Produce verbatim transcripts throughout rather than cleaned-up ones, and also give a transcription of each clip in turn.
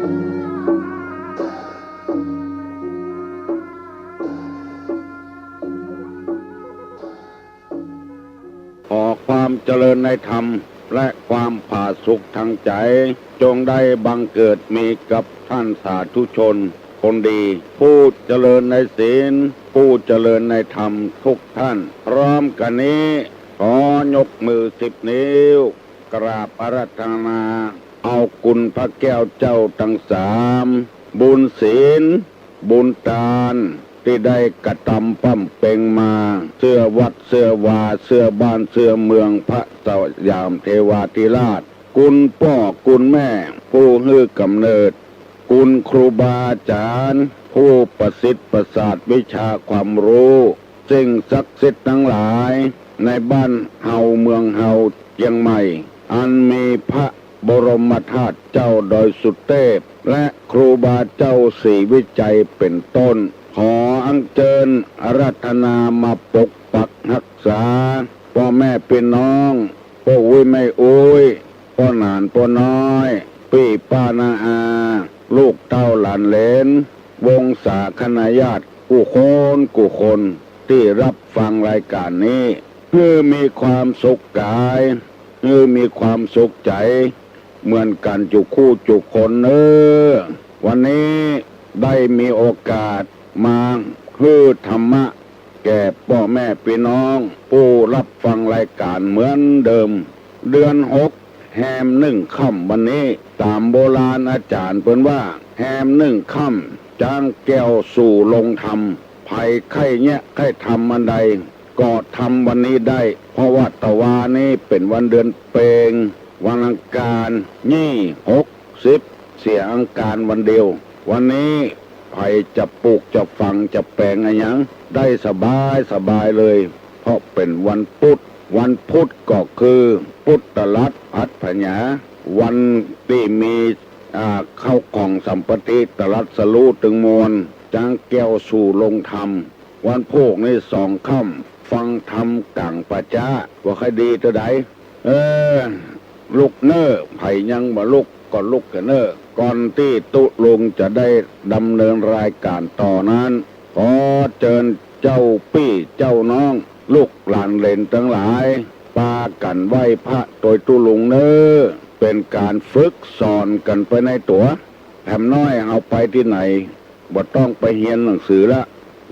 ขอความเจริญในธรรมและความผาสุกทางใจ๋ จงได้บังเกิดมีกับท่านสาธุชนคนดี ผู้เจริญในศีล ผู้เจริญในธรรมทุกท่าน พร้อมกั๋นนี้ ขอยกมือสิบนิ้ว กราบอาราธนา เอาคุณพระแก้วเจ้าตังสาม บุญศีล บุญตาน ตี้ได้กระตำบำเพ็งมา เสื้อวัดเสื้อวา เสื้อบ้านเสื้อเมือง พระสยามเทวาธิราช คุณป้อคุณแม่ ผู้หื้อก๋ำเนิด คุณครูบาอาจ๋ารย์ ผู้ประสิทธิ์ประสาทวิชาความฮู้ สิ่งศักดิ์สิทธิ์ตังหลาย ในบ้านเฮาเมืองเฮาเจียงใหม่ อันมีพระบรมธาตุเจ้าดอยสุเตพ และครูบาเจ้าศรีวิชัยเป๋นต้น ขออัญเจิญอาราธนามาปกปักฮักษา ป้อแม่ปี้น้อง ป้ออุ๊ยแม่อุ๊ย ป้อหนานป้อน้อย ปี้ป้าน้าอา ลูกเต้าหลานเหลน วงศาคณาญาติกู้คนกู้คน ตี้ฮับฟังรายก๋านนี้ หื้อมีความสุขก๋าย หื้อมีความสุขใจ๋ เหมือนกั๋นจุกคู่จุกคนเน่อ วันนี้ได้มีโอกาสมาหื้อธรรมะ แก่ป้อแม่ปี้น้อง ผู้ฮับฟังรายก๋านเหมือนเดิม เดือนหก แฮมหนึ่งค่ำวันนี้ ต๋ามโบราณอาจ๋ารย์เปิ้นว่า แฮมหนึ่งค่ำ จ๊างแก้วสู่โฮงธรรม ใผใค่เยียะใค่ทำอันใด ก็ทำวันนี้ได้ เพราะว่าตะวานี้เป๋นวันเดือนเปง วันอังคาร ยี่ หก สิบ เสียอังคารวันเดียว วันนี้ใผจะปลูกจะฝังจะแป๋งอะหยัง ได้สบายสบายเลย เพราะเป๋นวันพุธ วันพุธก็คือ พุทธตลัดผัดผะหยา วันตี้มี อ่า เข้าของสัมปติตลัดสรุตึงมวล จ๊างแก้วสู่โฮงธรรม วันพูกนี้สองค่ำ ฟังธรรมก๋างป่าจ๊า ว่าใค่ดีเต้าใด เออ ลุกเน่อ ใผยังบ่ลุกก็ลุกกั๋นเน่อ ก่อนตี้ตุ๊ลุงจะได้ดำเนินรายก๋านต่อนั้น ขอเจิญเจ้าปี้เจ้าน้อง ลูกหลานเหลนตังหลาย ปากั๋นไหว้พระตวยตุ๊ลุงเน่อ เป๋นก๋านฝึกสอนกั๋นไปในตั๋ว แถมน้อยเฮาไปตี้ไหน บ่ต้องไปเฮียนหนังสือละ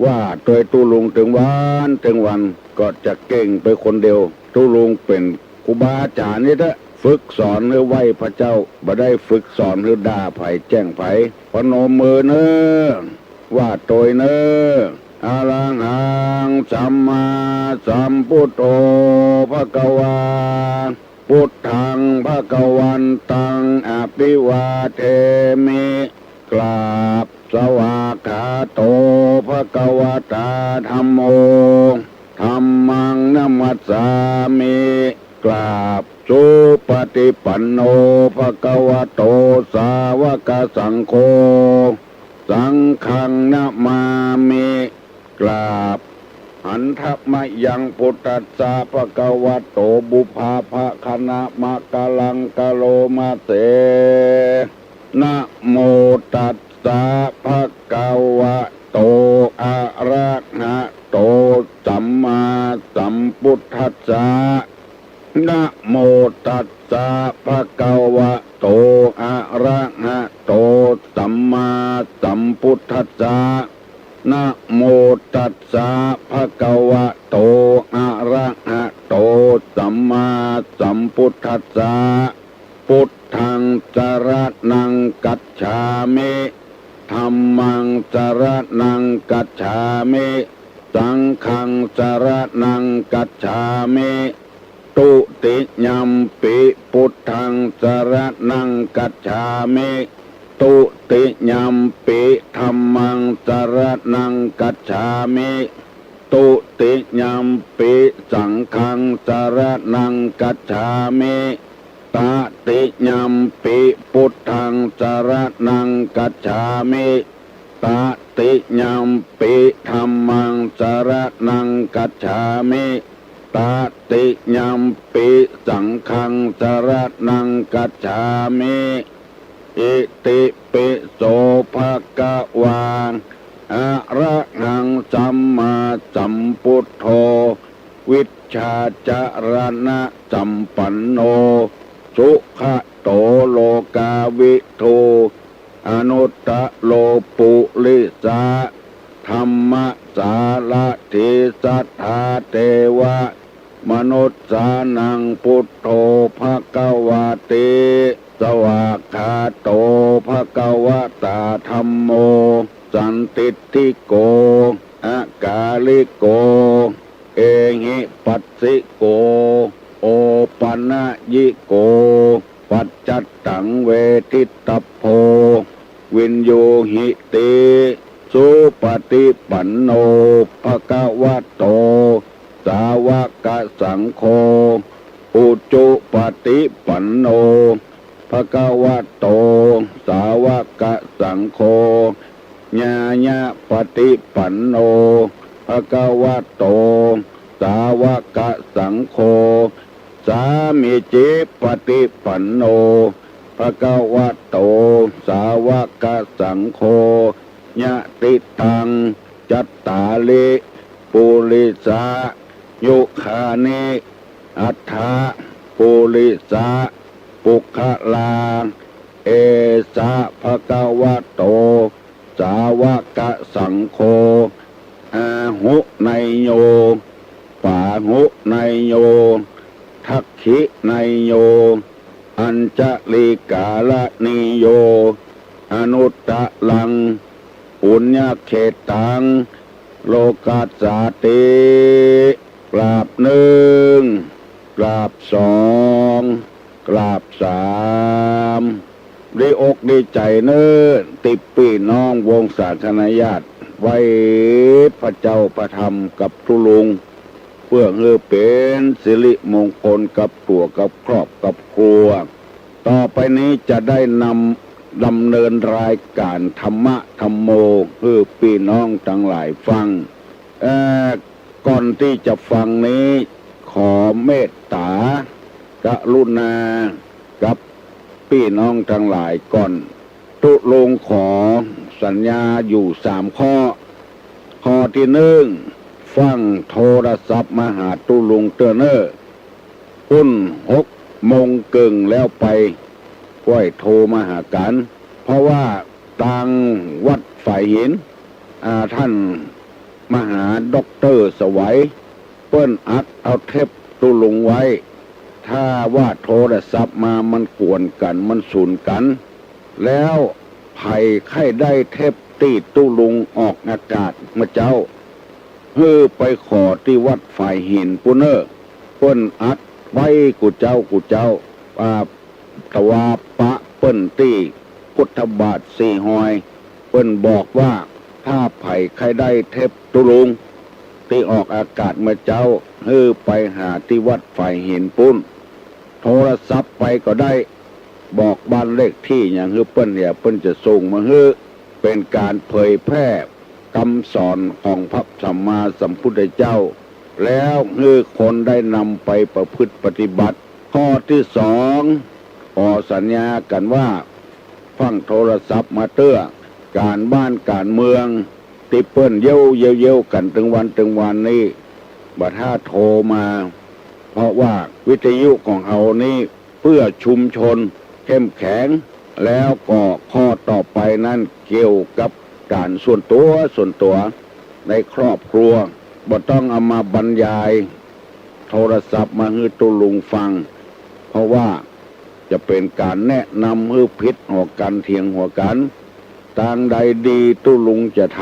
ว่าตวยตุ๊ลุงตึงวันตึงวัน ก็จะเก่งไปคนเดียว ตุ๊ลุงเป๋นครูบาอาจ๋ารย์นี่แต๊ ฝึกสอนหื้อไหว้พระเจ้า บ่ได้ฝึกสอนหื้อด่าใผแจ้งใผ พนมมือเน่อ ว่าตวยเน่อ อะระหังสัมมาสัมพุทโธภะคะวา พุทธังภะคะวันตังอะภิวาเทมิ กราบ สวากขาโตภะคะวะตาธัมโม ธัมมังนะมัสสามิ กราบ สุปะฏิปันโนภะคะวะโตสาวกสังโฆ สังฆังนะมามิ กราบ หันทะมะยังพุทธัสสะภะคะวะโต บุพพาภะคะนะมะกะลังกะโลมะเส นะโมตัสสะภะคะวะโต อะระหะโต สัมมาสัมพุทธัสสะ นะโมตัสสะภะคะวะโต อะระหะโต สัมมาสัมพุทธัสสะ นะโมตัสสะภะคะวะโต อะระหะโต สัมมาสัมพุทธัสสะ พุทธังสะระณังกัจฉามิ ธัมมังสะระณังกัจฉามิ สังฆังสะระณังกัจฉามิ ตุติยัมปิพุทธังสะระณังกัจฉามิ ตุติยัมปิธัมมังสะระณังกัจฉามิ ตุติยัมปิสังฆังสะระณังกัจฉามิ ตะติยัมปิพุทธังสะระณังกัจฉามิ ตะติยัมปิธัมมังสะระณังกัจฉามิ ตะติยัมปิสังฆังสะระณังกัจฉามิ อิติปิ โธ อนุตตโรปุริสะธัมมสารถี สัทธาเทวมนุสสานัง พุทโธภะคะวะติ สวากขาโตภะคะวะตา ธัมโมสันทิฏฐิโก อะกาลิโก เอหิปัสสิโก โอปะนะยิโก ปัจจัตตังเวทิตตัพโพ วินยูหิติ สุปะฏิปันโน ภะคะวะโต สาวะกะสังโฆ อุจุปะฏิปันโน ภะคะวะโต สาวะกะสังโฆ ญาญะปะฏิปันโน ภะคะวะโต สาวะกะสังโฆ สามีจิปะฏิปันโน ภะคะวะโต สาวะกะสังโฆ ยะติตัง จัตตาริ ปุริสายุคานิ อัฏฐะ ปุริสะ ปุคคลา เอสะ ภะคะวะโต สาวะกะสังโฆ อาหุเนยโย ปาหุเนยโย ทักขิเนยโย อัญชลีกาละนีโย อนุตตะรัง ปุญญะเขตตัง โลกัสสาติ กราบนึ่ง กราบสอง กราบสาม ดีอกดีใจ๋เน่อ ตี้ปี้น้องวงศาคณาญาติ ไหว้พระเจ้าพระธรรมกับตุ๊ลุง เปื้อหื้อเป๋นสิริมงคลกับตั๋วกับครอบกับครัว ต่อไปนี้จะได้นำดำเนินรายก๋านธรรมะธัมโม หื้อปี้น้องตังหลายฟัง เอ่อ ก่อนตี้จะฟังนี้ ขอเมตต๋า กรุณา กับปี้น้องตังหลายก่อน ตุ๊ลุงขอสัญญาอยู่สามข้อ ข้อตี้นึ่ง ฟั่งโทรศัพท์มาหาตุ๊ลุงเตื้อเน่อ ปุ้นหกโมงเกิ่งแล้วไป ก้อยโทรมาหากั๋น เพราะว่าตางวัดฝายหิน อ่า ต้านมหาด็อกเตอร์สวัย เปิ้นอัดเอาเทปตุ๊ลุงไว้ ถ้าว่าโทรศัพท์มามันกวนกั๋น มันสูญกั๋น แล้วใผใค่ได้เทปตี้ตุ๊ลุงออกอากาศเมื่อเจ๊า หื้อไปขอตี้วัดฝายหินปู้นเน่อ เปิ้นอัดไว้กู้เจ๊ากู้เจ๊า อ่า ตะวาปะเปิ้นตี้พุทธบาทสี่ฮอย เปิ้นบอกว่าถ้าใผใค่ได้เทปตุ๊ลุงตี้ออกอากาศเมื่อเจ๊า หื้อไปหาตี้วัดฝายหินปู้น โทรศัพท์ไปก็ได้ บอกบ้านเลขตี้หยังหื้อเปิ้น เดี๋ยวเปิ้นจะส่งมาหื้อ เป๋นก๋านเผยแพร่กำสอนของพระสัมมาสัมพุทธเจ้า แล้วหื้อคนได้นำไปประพฤติปฏิบัติ ข้อตี้สอง ขอสัญญากั๋นว่า ฟั่งโทรศัพท์มาเตื้อ ก๋านบ้านก๋านเมือง ตี้เปิ้นเย้วเย้วเย้วกั๋นตึงวันตึงวันนี้ บ่ถ้าโทรมา เพราะว่าวิทยุของเฮานี้เปื้อชุมชนเข้มแข็ง แล้วก็ข้อต่อไปนั้นเกี่ยวกับก๋านส่วนตั๋วส่วนตั๋วในครอบครัว บ่ต้องเอามาบรรยาย โทรศัพท์มาหื้อตุ๊ลุงฟัง เพราะว่าจะเป๋นก๋านแนะนำหื้อผิดหัวกั๋นเถียงหัวกั๋น ตางใดดีตุ๊ลุงจะท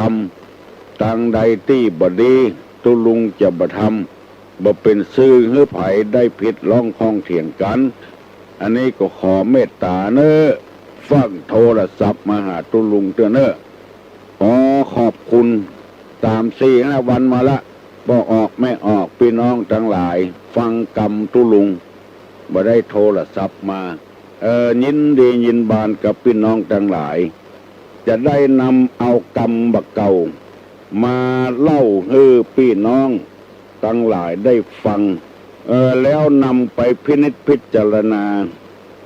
ำ ตางใดตี้บ่ดีตุ๊ลุงจะบ่ทำ บ่เป๋นสื่อหื้อใผได้ผิดร้องข้องเถียงกั๋น อันนี้ก็ขอเมตต๋าเน่อ ฟั่งโทรศัพท์มาหาตุ๊ลุงเตื้อเน่อ ขอขอบคุณ สามสี่ห้าวันมาละ ป้อออกแม่ออก ปี้น้องตังหลายฟังกำตุ๊ลุง บ่ได้โทรศัพท์มา เอ่อ ยินดียินบานกับปี้น้องตังหลาย จะได้นำเอากำบ่าเก่า มาเล่าหื้อปี้น้องตังหลายได้ฟัง เอ่อ แล้วนำไปพินิจพิจารณา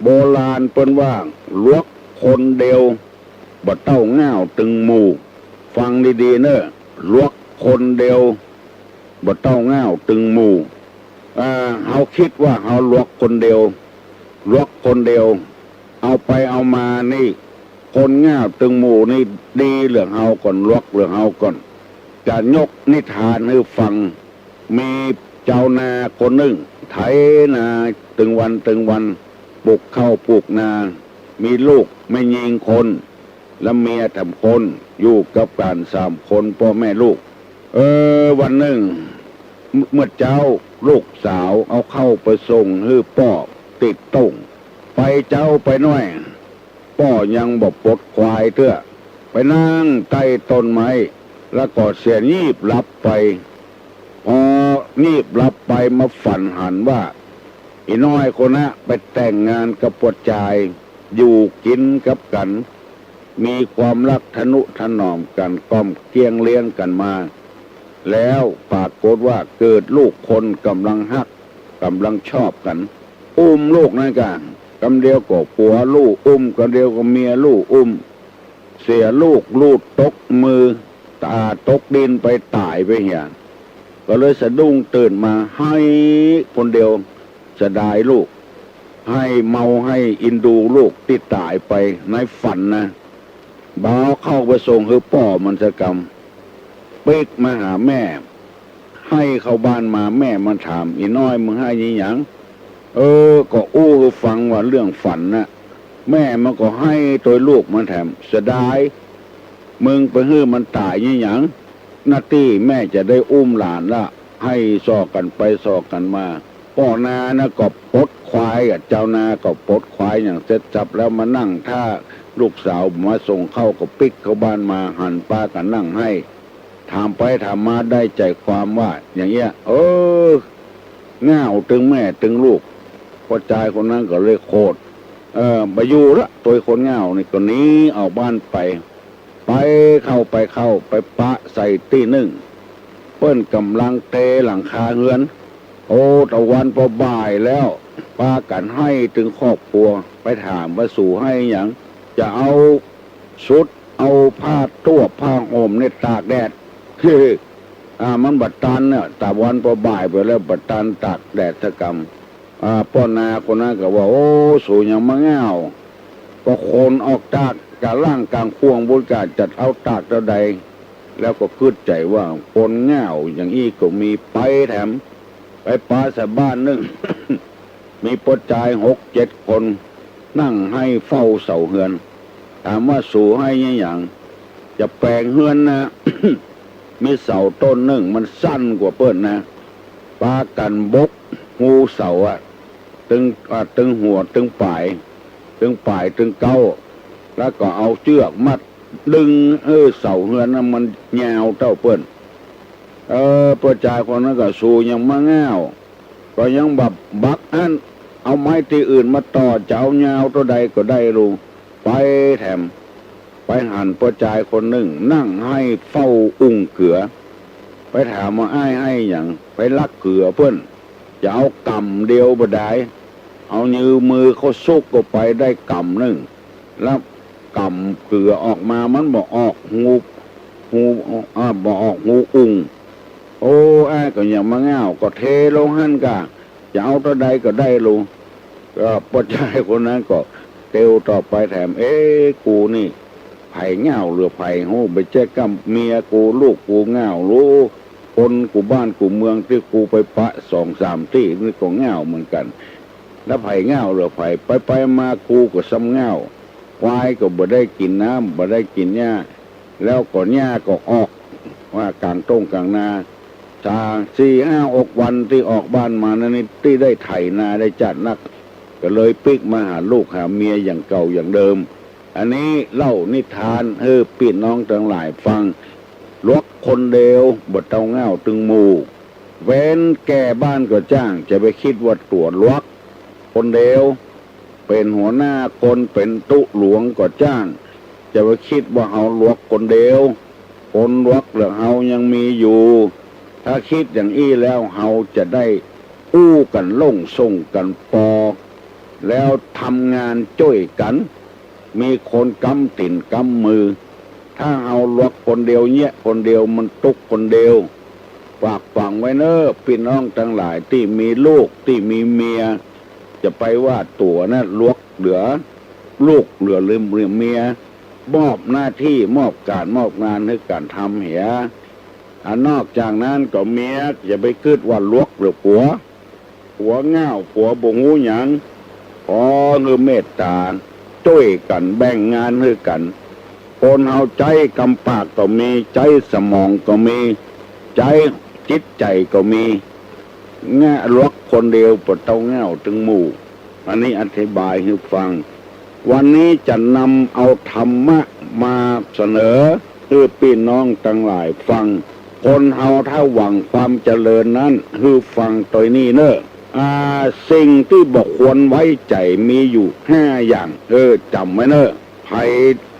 โบราณเปิ้นว่า หลวกคนเดียว บ่เต้าง่าวตึงหมู่ ฟังดีๆ เน่อ หลวกคนเดียว บ่เต้าง่าวตึงหมู่ อ่า เฮาคิดว่าเฮาหลวกคนเดียว หลวกคนเดียว เอาไปเอามานี่ คนง่าวตึงหมู่นี่ดีเหลือเฮาก่อน หลวกเหลือเฮาก่อน จะยกนิทานหื้อฟัง มีจาวนาคนนึ่ง ไถนาตึงวันตึงวัน ปลูกข้าวปลูกนา มีลูกแม่ญิงคน และเมียแถมคน อยู่กับกั๋นสามคนป้อแม่ลูก เออ วันนึ่ง เมื่อเจ๊าลูกสาวเอาข้าวไปส่งหื้อป้อตี้โต้ง ไปเจ๊าไปน้อย ป้อยังบ่ปลดควายเตื้อ ไปนั่งใต้ต้นไม้ แล้วก็เสียงีบหลับไป พองีบหลับไปมาฝันหันว่า อี่น้อยคนนะไปแต่งงานกับป้อจาย อยู่กิ๋นกับกั๋น มีความฮักทะนุถนอมกั๋น ก้อมเกลี้ยงเลี้ยงกั๋นมา แล้วปรากฏว่าเกิดลูกคนก่ำลังฮัก ก่ำลังชอบกั๋น อุ้มลูกนั้นก่ะ กำเดียวก็ผัวลู่อุ้ม กำเดียวก็เมียลู่อุ้ม เสียลูกลู่ตกมือ ต๋าตกดินไปต๋ายไปเหีย ก็เลยสะดุ้งตื่นมา ไห้คนเดียว เสียดายลูก ไห้เมาไห้อินดูลูกตี้ต๋ายไปในฝันนะ บ่าเข้าไปส่งหื้อป้อมันสักกำ ปิ๊กมาหาแม่ ไห้เข้าบ้านมา แม่มันถาม อี่น้อยมึงไห้ยี่หยัง เออ ก็อู้หื้อฟังว่าเรื่องฝันน่ะ แม่มันก็ไห้ตวยลูกมันแถม เสียดาย มึงไปหื้อมันต๋ายยี่หยัง หน้าตี้แม่จะได้อุ้มหลานละ ไห้ส่อกั๋นไปส่อกั๋นมา ป้อนานะก็ปลดควายอะ จาวนาก็ปลดควายอย่างเสร็จสับแล้วมานั่งถ้าลูกสาวมาส่งข้าว ก็ปิ๊กเข้าบ้านมาหันปากั๋นนั่งไห้ ถามไปถามมาได้ใจ๋ความว่าอย่างเงี้ย เออ ง่าวตึงแม่ตึงลูก ป้อจายคนนั้นก็เลยโขด เออ บ่อยู่ละ ตวยคนง่าวนี่ ก็หนีออกบ้านไป ไปเข้าไปเข้าไปปะใส่ตี้นึ่ง เปิ้นก่ำลังเทหลังคาเฮือน โอ้ ตะวันปอบ่ายแล้ว ปากั๋นไห้ตึงครอบครัว ไปถามว่าสูไห้หยัง จะเอาชุด เอาผ้าตวบผ้าห่มเนี่ยตากแดด อ่า มันบ่ตันเนี่ย ตะวันปอบ่ายไปแล้ว บ่ตันตากแดดสักกำ อ่า ป้อนาคนนั้นก็ว่า โอ้ สูหยังมาง่าว ก็คนออกจากก๋างล่างก๋างข่วงบุญก๋า จะเอาตากเต้าใด แล้วก็กึ๊ดใจ๋ว่า คนง่าวอย่างอี้ก็มี ไปแถม ไปปะใส่บ้านนึ่ง มีป้อจายหกเจ็ดคน นั่งไห้เฝ้าเสาเฮือน ถามว่าสูไห้ยี่หยัง จะแป๋งเฮือนนะ มีเสาต้นนึ่งมันสั้นกว่าเปิ้นนะ ปากั๋นบกฮูเสาอะ ตึง อ่า ตึงหัวตึงป๋าย ตึงป๋ายตึงเก๊า แล้วก็เอาเจื้อกมัดดึง เออ เสาเฮือนนั้นมันยาวเต้าเปิ้น เออ ป้อจายคนนั้นก็ สูหยังมาง่าว ก็ยังบ่บักอั้น เอาไม้ตี้อื่นมาต่อ จะเอายาวเต้าใดก็ได้ลู ไปแถม ไปหันป้อจายคนนึ่ง นั่งไห้เฝ้าอุ่งเกือ ไปถามว่า อ้ายไห้หยัง ไปลักเกือเปิ้น จะเอาก๋ำเดียวบ่ดาย เอายื้อมือเข้าซุกเข้าไปได้ก๋ำนึ่ง แล้วก๋ำเกือออกมามันบ่ออกฮู ฮู อ่า บ่ออกฮูอุ่ง โอ้ อ้ายก็หยังมาง่าว ก็เทลงหั้นก่า จะเอาเต้าใดก็ได้ลู ก็ป้อจายคนนั้นก็เตียวต่อไปแถม เอ๊ะ กูนี่ ใผง่าวเหลือใผฮู้ บ่ใจ้ก้าเมียกูลูกกูง่าวลู คนกู้บ้านกู้เมืองตี้กูไปปะสองสามตี้นี่ก็ง่าวเหมือนกั๋น แล้วใผง่าวเหลือใผ ไปไปมากูก็ซ้ำง่าว ควายก็บ่ได้กิ๋นน้ำ บ่ได้กิ๋นหญ้า แล้วก็หญ้าก็ออก ว่าก๋างต้งก๋างนา ถ้าสี่ห้าหกวันตี้ออกบ้านมานั้นนี่ ตี้ได้ไถนาได้จ๊าดนัก ก็เลยปิ๊กมาหาลูกหาเมียอย่างเก่าอย่างเดิม อันนี้เล่านิทานหื้อปี้น้องตังหลายฟัง หลวกคนเดียวบ่เต้าง่าวตึงหมู่ เว้นแก่บ้านก็จ้าง จะไปกึ๊ดว่าตั๋วหลวกคนเดียว เป๋นหัวหน้าคนเป๋นตุ๊หลวงก็จ้าง จะไปกึ๊ดว่าเฮาหลวกคนเดียว คนหลวกเหลือเฮายังมีอยู่ ถ้ากึ๊ดอย่างอี้แล้วเฮาจะได้อู้กั๋นล่งส่งกั๋นปอ แล้วทำงานจ้วยกั๋น มีคนก๊ำตี๋นก๊ำมือ ถ้าเฮาหลวกคนเดียวเยียะคนเดียวมันตุ๊กคนเดียว ฝากฝังไว้เน้อปี้น้องตังหลายตี้มีลูกตี้มีเมีย จะไปว่าตั๋วนะหลวกเหลือ ลูกเหลือลืมเมีย มอบหน้าตี้ มอบก๋าน มอบงานหื้อกั๋นทำเหีย อันนอกจากนั้นก็เมียจะไปกึ๊ดว่าหลวกเหลือผัว ผัวง่าว ผัวบ่ฮู้หยัง ขอหื้อเมตต๋า จ้วยกั๋นแบ่งงานหื้อกั๋น คนเฮาใจ๊กำปากก็มี ใจ๊สมองก็มี ใจ๊จิตใจ๋ก็มี แงะหลวกคนเดียวบ่เต้าง่าวตึงหมู่ อันนี้อธิบายหื้อฟัง วันนี้จะนำเอาธรรมะมาเสนอหื้อปี้น้องตังหลายฟัง คนเฮาถ้าหวังความเจริญนั้น หื้อฟังตวยนี้เน่อ อ่า สิ่งตี้บ่ควรไว้ใจ๋มีอยู่ห้าอย่าง เออ จ๋ำไว้เน่อ ใผ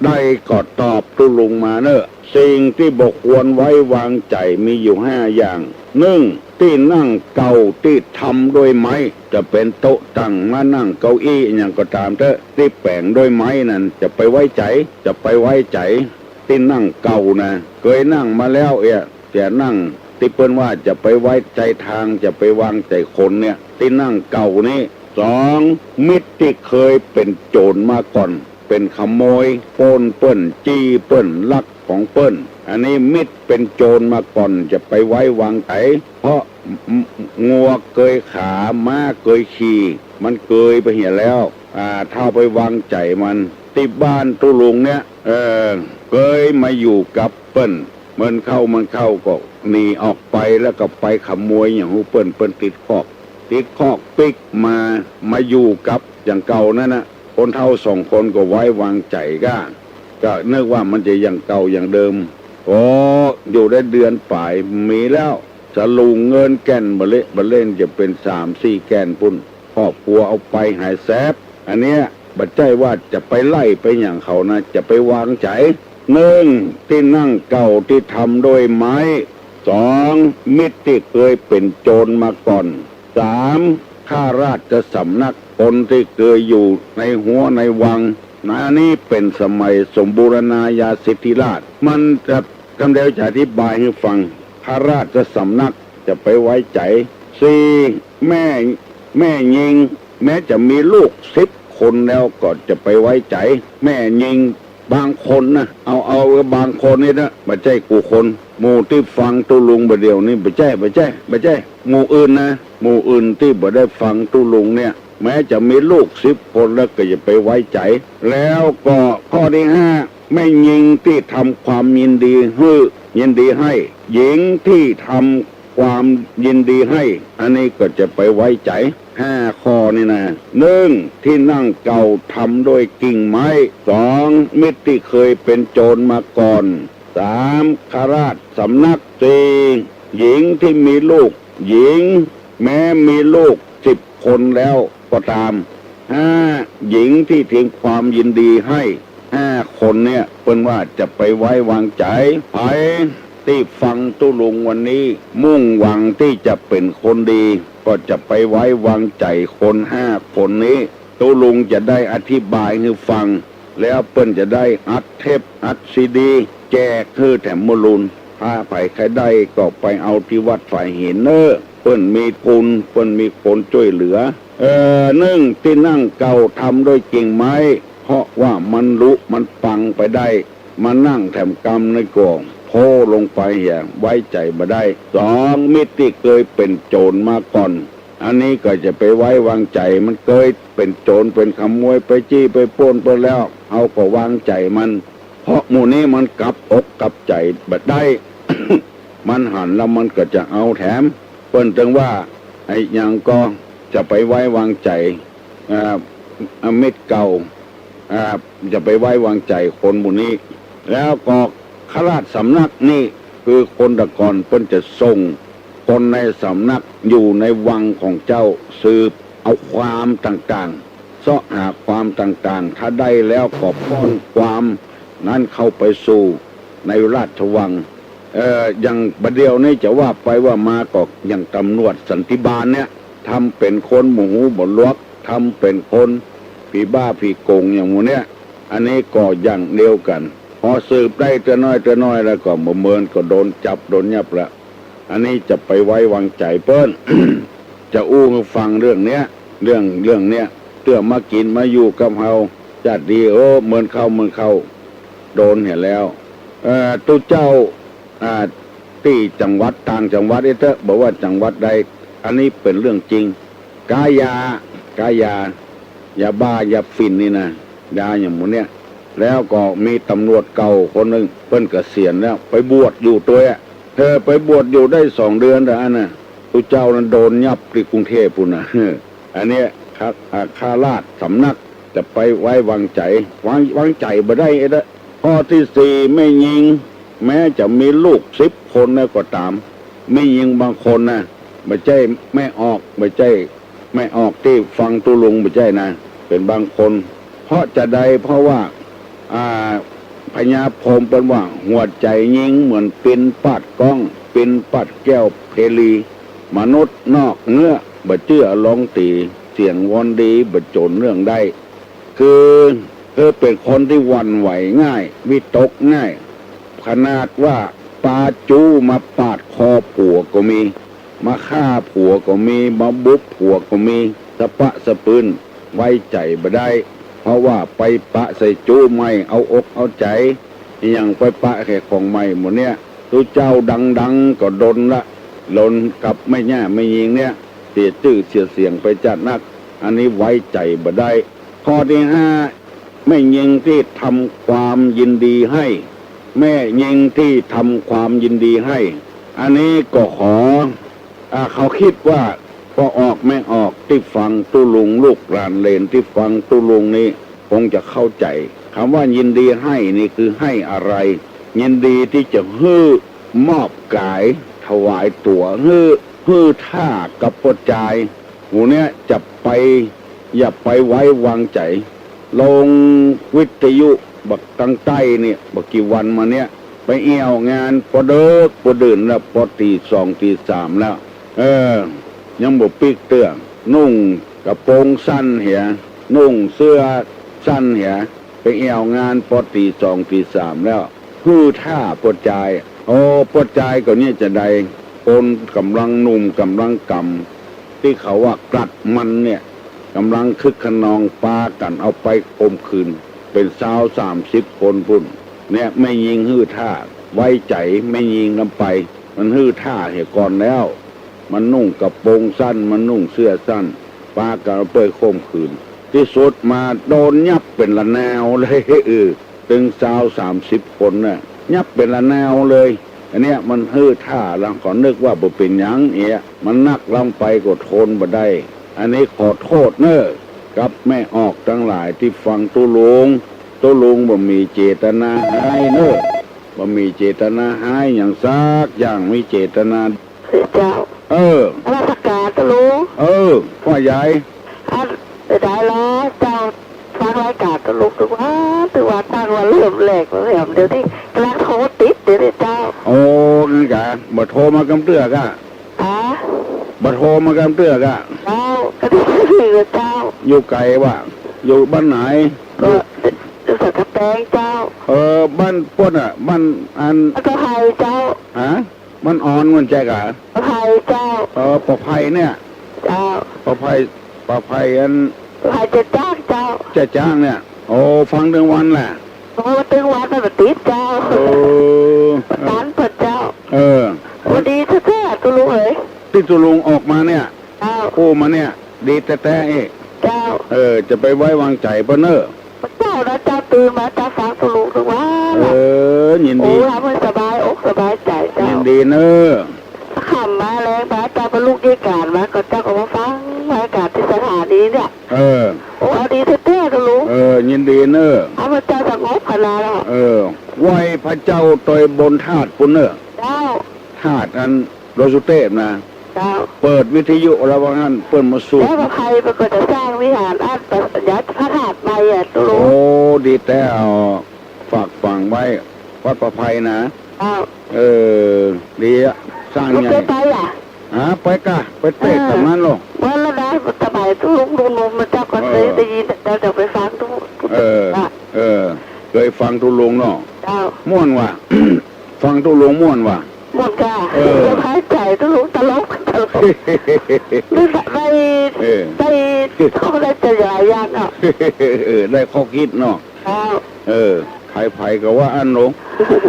ได้ก็ตอบตุ๊ลุงมาเน่อ สิ่งตี้บ่ควรไว้วางใจ๋มีอยู่ห้าอย่าง นึ่ง ตี้นั่งเก่าตี้ทำด้วยไม้ จะเป๋นโต๊ะตั้ง ม้านั่ง เก้าอี้ อะหยังก็ต๋ามเต๊อะ ตี้แป๋งด้วยไม้นั้น จะไปไว้ใจ๋ จะไปไว้ใจ๋ ตี้นั่งเก่านะ เกยนั่งมาแล้วเอีย เตียนั่งตี้เปิ้นว่าจะไปไว้ใจ๋ตาง จะไปวางใจ๋คนเนี่ย ตี้นั่งเก่านี้ สอง มิตรตี้เกยเป๋นโจ๋รมาก่อน เป๋นขโมย ป้นเปิ้น จี้เปิ้น ลักของเปิ้น อันนี้มิตรเป๋นโจ๋รมาก่อน จะไปไว้วางใจ๋ เพราะงัวเกยขา ม้าเกยขี่ มันเกยไปเหียแล้ว อ่า ถ้าไปวางใจ๋มัน ตี้บ้านตุ๊ลุงเนี่ย เออ เกยมาอยู่กับเปิ้น เมินเข้าเมินเข้าก็หนีออกไป แล้วก็ไปขโมยอย่างฮู้เปิ้น เปิ้นติดคอก ติดคอกปิ๊กมา มาอยู่กับอย่างเก่านั้นนะ คนเฒ่าสองคนก็ไว้วางใจ๋ก้า ก็นึกว่ามันจะอย่างเก่าอย่างเดิม โอ้ อยู่ได้เดือนป๋าย มีแล้ว สลุงเงินแก่นบ่าเละ บ่าเล่นจะเป๋นสามสี่แก่นปุ้น ครอบครัวเอาไปหายแซบ อันเนี้ย บ่ใจ้ว่าจะไปไล่ไปหยังเขานะ จะไปวางใจ๋ นึ่ง ตี้นั่งเก่าตี้ทำด้วยไม้ สอง มิตรตี้เกยเป๋นโจ๋รมาก่อน สาม ข้าราชสำนัก คนตี้เกยอยู่ในฮั้วในวัง อันนี้เป๋นสมัยสมบูรณาญาสิทธิราช มันจะ กำเดียวจะอธิบายหื้อฟัง ข้าราชสำนักจะไปไว้ใจ๋ สี่ แม่ แม่ญิง แม้จะมีลูกสิบคนแล้วก็จะไปไว้ใจ๋ แม่ญิง บางคนนะ เอา เอาบางคนนี่นะ บ่ใจ้กู้คน หมู่ตี้ฟังตุ๊ลุงบ่าเดี่ยวนี้ บ่ใจ้ บ่ใจ้ บ่ใจ้ หมู่อื่นนะ หมู่อื่นตี้บ่ได้ฟังตุ๊ลุงเนี่ย แม้จะมีลูกสิบคนแล้วก็อย่าไปไว้ใจ๋ แล้วก็ข้อตี้ห้า แม่ญิงตี้ทำความยินดีหื้อ ยินดีให้ หญิงตี้ทำความยินดีให้ อันนี้ก็จะไปไว้ใจ๋ ห้าข้อนี่นะ นึ่ง ตี้นั่งเก่าทำด้วยกิ่งไม้ สอง มิตรตี้เกยเป๋นโจ๋รมาก่อน สาม ข้าราชสำนัก สี่ หญิงตี้มีลูก หญิง แม้มีลูกสิบคนแล้วก็ต๋าม ห้า หญิงตี้ทำความยินดีให้ ห้าคนเนี่ย เปิ้นว่าจะไปไว้วางใจ๋ ใผตี้ฟังตุ๊ลุงวันนี้ มุ่งหวังตี้จะเป๋นคนดี ก็จะไปไว้วางใจ๋คนห้าคนนี้ ตุ๊ลุงจะได้อธิบายหื้อฟัง แล้วเปิ้นจะได้อัดเทป อัดซีดี แจกหื้อแถมมลูน ถ้าใผใค่ได้ก็ไปเอาตี้วัดฝายหินเน่อ เปิ้นมีทุน เปิ้นมีคนจ้วยเหลือ เออ นึ่ง ตี้นั่งเก่าทำด้วยกิ่งไม้ เพราะว่ามันหลุมันปังไปได้ มานั่งแถมกำนี่ก็โพ้ลงไปเหีย ไว้ใจ๋บ่ได้ สอง มิตรตี้เกยเป๋นโจ๋รมาก่อน อันนี้ก็จะไปไว้วางใจ๋ มันเกยเป๋นโจ๋รเป๋นขโมย ไปจี้ไปป้นไปแล้ว เฮาก็วางใจ๋มัน เพราะหมู่นี้มันกลับอกกลับใจ๋บ่ได้ มันหันแล้วมันก็จะเอาแถม เปิ้นตึงว่า ไอ้หยังก็จะไปไว้วางใจ๋ อ่า มิตรเก่า อ่า จะไปไว้วางใจ๋คนหมู่นี้ แล้วก็ข้าราชสำนักนี่ คือคนตะก่อนเปิ้นจะส่งคนในสำนักอยู่ในวังของเจ้า สืบเอาความต่างๆ เซาะหาความต่างๆ ถ้าได้แล้วก็ป้อนความนั้นเข้าไปสู่ในราชวัง เอ่อ อย่างบ่าเดี่ยวนี้จะว่าไปว่ามาก็อย่างต๋ำรวจสันติบาลเนี่ย ทำเป๋นคนบ่หูบ่หนวก ทำเป๋นคนผีบ้าผีโก๋งอย่างหมู่เนี้ย อันนี้ก็อย่างเดียวกั๋น พอสืบได้เตื้อน้อยเตื้อน้อยแล้วก็บ่เมินก็โดนจับโดนยับละ อันนี้จะไปไว้วางใจ๋เปิ้น จะอู้หื้อฟังเรื่องเนี้ย เรื่อง เรื่องเนี้ย เตื้อมากิ๋นมาอยู่กับเฮา จาติดี เออ เหมือนเข้า เหมือนเข้า โดนเหียแล้ว เอ่อ ตุ๊เจ้า อ่า ตี้จังหวัด ต่างจังหวัดอี้เต๊อะ บ่ว่าจังหวัดใด อันนี้เป๋นเรื่องจริง ก๊ายา ก๊ายา ยาบ้า ยาฝิ่นนี่นะ ยาอย่างหมู่เนี้ย แล้วก็มีตำรวจเก่าคนนึ่ง เปิ้นเกษียณแล้ว ไปบวชอยู่ตวยอะ เออ ไปบวชอยู่ได้สองเดือนเต้าอั้นน่ะ ตุ๊เจ้านั้นโดนยับตี้กรุงเทพฯปู๊นน่ะ อันเนี้ย ข้า อ่า ข้าราชสำนักจะไปไว้วางใจ๋ วาง วางใจ๋บ่ได้เต๊อะ ข้อตี้สี่ แม่ญิง แม้จะมีลูกสิบคนแล้วก็ต๋าม แม่ญิงบางคนนะ บ่ใจ้แม่ออก บ่ใจ้แม่ออกตี้ฟังตุ๊ลุง บ่ใจ้นะ เป๋นบางคน เพราะจาใด เพราะว่า อ่า พญาพรหมเปิ้นว่า หัวใจ๋ญิงเหมือนปินปาดก๊อง ปินปาดแก้วเพลี มนุษย์นอกเนื้อ บ่เจื้อลองตี๋ เสียงวอนดี บ่โจ๋นเรื่องได้ คือ คือเป๋นคนตี้หวั่นไหวง่าย วิตกง่าย ขนาดว่าปาจู๊มาปาดคอผัวก็มี มาฆ่าผัวก็มี มาบุบผัวก็มี สะปะสะปืน ไว้ใจ๋บ่ได้ เพราะว่าไปปะใส่จู๊ใหม่ เอาอกเอาใจ๋ อะหยังไปปะใส่ของใหม่หมู่เนี้ย ตุ๊เจ้าดังๆ ก็ดนละ ดนกับแม่ย่าแม่ญิงเนี้ย เสียจื้อเสียเสียงไปจ๊าดนัก อันนี้ไว้ใจ๋บ่ได้ ข้อตี้ห้า แม่ญิงตี้ทำความยินดีให้ แม่ญิงตี้ทำความยินดีให้ อันนี้ก็ขอ อ่า เขากึ๊ดว่า ป้อออกแม่ออกตี้ฟังตุ๊ลุง ลูกหลานเหลนตี้ฟังตุ๊ลุงนี่ คงจะเข้าใจ๋ กำว่ายินดีให้นี่คือให้อะไร ยินดีตี้จะหื้อ มอบก๋าย ถวายตั๋ว หื้อ หื้อถ้ากับป้อจาย หมู่เนี้ยจะไป อย่าไปไว้วางใจ๋ ลงวิทยุบักตังใต้เนี่ย บ่กี่วันมาเนี่ย ไปแอ่วงานปอเดิ๊กปอดื่นแล้ว ปอตี๋สองตี๋สามแล้ว เออ ยังบ่ปิ๊กเตื้อ นุ่งกระโปรงสั้นเหีย นุ่งเสื้อสั้นเหีย ไปแอ่วงานปอตี๋สองตี๋สามแล้ว หื้อถ้าป้อจาย โอ้ ป้อจายก็เนี่ยจาใด คนก่ำลังหนุ่มก่ำลังก่ำ ตี้เขาว่ากลัดมันเนี่ย ก่ำลังคึกคะนองปากั๋นเอาไปข่มขืน เป๋นซาวสามสิบคนปู๊น เนี่ย แม่ญิงหื้อถ้า ไว้ใจ๋แม่ญิงนำไป มันหื้อถ้าเหียก่อนแล้ว มันนุ่งกระโปรงสั้น มันนุ่งเสื้อสั้น ปากั๋นเอาไปข่มขืน ตี้สุดมาโดนยับเป๋นละแนวเลย เออ ตึงซาวสามสิบคนน่ะ ยับเป๋นละแนวเลย อันเนี้ยมันหื้อถ้าแล้ว ก็นึกว่าบ่เป๋นหยังเอีย มันนักล้ำไปก็ทนบ่ได้ อันนี้ขอโต้ษเน้อ กับแม่ออกตังหลายตี้ฟังตุ๊ลุง ตุ๊ลุงบ่มีเจตนาฮ้ายเน้อ บ่มีเจตนาฮ้ายหยังสักอย่าง มีเจตนา เจ้า เออ นมัสก๋านตุ๊ลุง เออ ป้อใหญ่ อัน เสียดายละเจ้า ฟังรายก๋านตุ๊ลุงตึงวัน ตึงวัน ตั้งวันเริ่มแรกมาแหม เดี๋ยวนี้ก่ำลังโทรติด เดี๋ยวนี้เจ้า โอ้ งั้นกะ บ่โทรมากำเตื้อกะ ฮะ บ่โทรมากำเตื้อกะ เจ้า ก็ดีเจ้า อยู่ไก๋วะ อยู่บ้านไหน ก็ อยู่ อยู่สันกำแปงเจ้า เออ บ้านป้นอะ บ้านอัน บ้านป้อไพรเจ้า ฮะ บ้านอ่อนมันใจ้กะ ป้อไพรเจ้า เออ ป้อไพรเนี่ย เจ้า ป้อไพร ป้อไพรอัน ป้อไพรเจ๊จ๊างเจ้า เจ๊จ๊างเนี่ย โอ้ ฟังตึงวันแหละ โอ้ ตึงวันมันบ่ติดเจ้า เออ ตันเปิ้นเจ้า เออ วันดีแต๊ๆ ตุ๊ลุงเอ๋ย ตี้ตุ๊ลุงออกมาเนี่ย เจ้า อู้มาเนี่ย ดีแต๊ๆ เอ้ย เจ้า เออ จะไปไว้วางใจ๋ป้อเน้อ เจ้านะเจ้า ตื่นมาเจ้าฟังตุ๊ลุงตึงวัน เออ ยินดี โอ้ ทำหื้อสบายอกสบายใจ๋เจ้า ยินดีเน้อ ค่ำมาแลงมาเจ้า ป้อลุกเยียะก๋านมาก็เจ้าก็มาฟังรายก๋านตี้สถานีเนี่ย เออ โอ้ เอาดีแต๊ๆ ตุ๊ลุง เออ ยินดีเน้อ เอามาเจ้าสงบขนาดแล้ว เออ ไหว้พระเจ้าตวยบนธาตุปู๊นเน้อ เจ้า ธาตุอันดอยสุเตพนะ เจ้า เปิดวิทยุแล้วว่างั้น เปิ้นมาสูบ แล้วป้อไพรเปิ้นก็จะสร้างวิหารอันประดิษฐานพระธาตุใหม่อะตุ๊ลุง โอ้ ดีแต๊ ฝากฝังไว้ วัดป้อไพรนะ เจ้า เออ ดีอะ สร้างใหญ่ ลูกเจ๊ไปอะ ฮะ ไปกะ ไปเตะ เออ ตรงนั้นหรอก วันละนะ สมัยตุ๊ลุงหนุ่มๆ มาเจ้าก็เคย เออ ได้ยิน แต่เจ้าจะไปฟังตุ๊ลุง เออ เออ เคยฟังตุ๊ลุงเนาะ เจ้า ม่วนว่ะ ฟังตุ๊ลุงม่วนว่ะ ม่วนกะ เออ สบายใจ๋ตุ๊ลุงตลก ตลก นึกได้ เออ ได้ เขาได้จะหลายอย่างอ่ะ เออ ได้ข้อคิดเนาะ ครับ เออ ใผๆ ก็ว่าอั้นเนาะ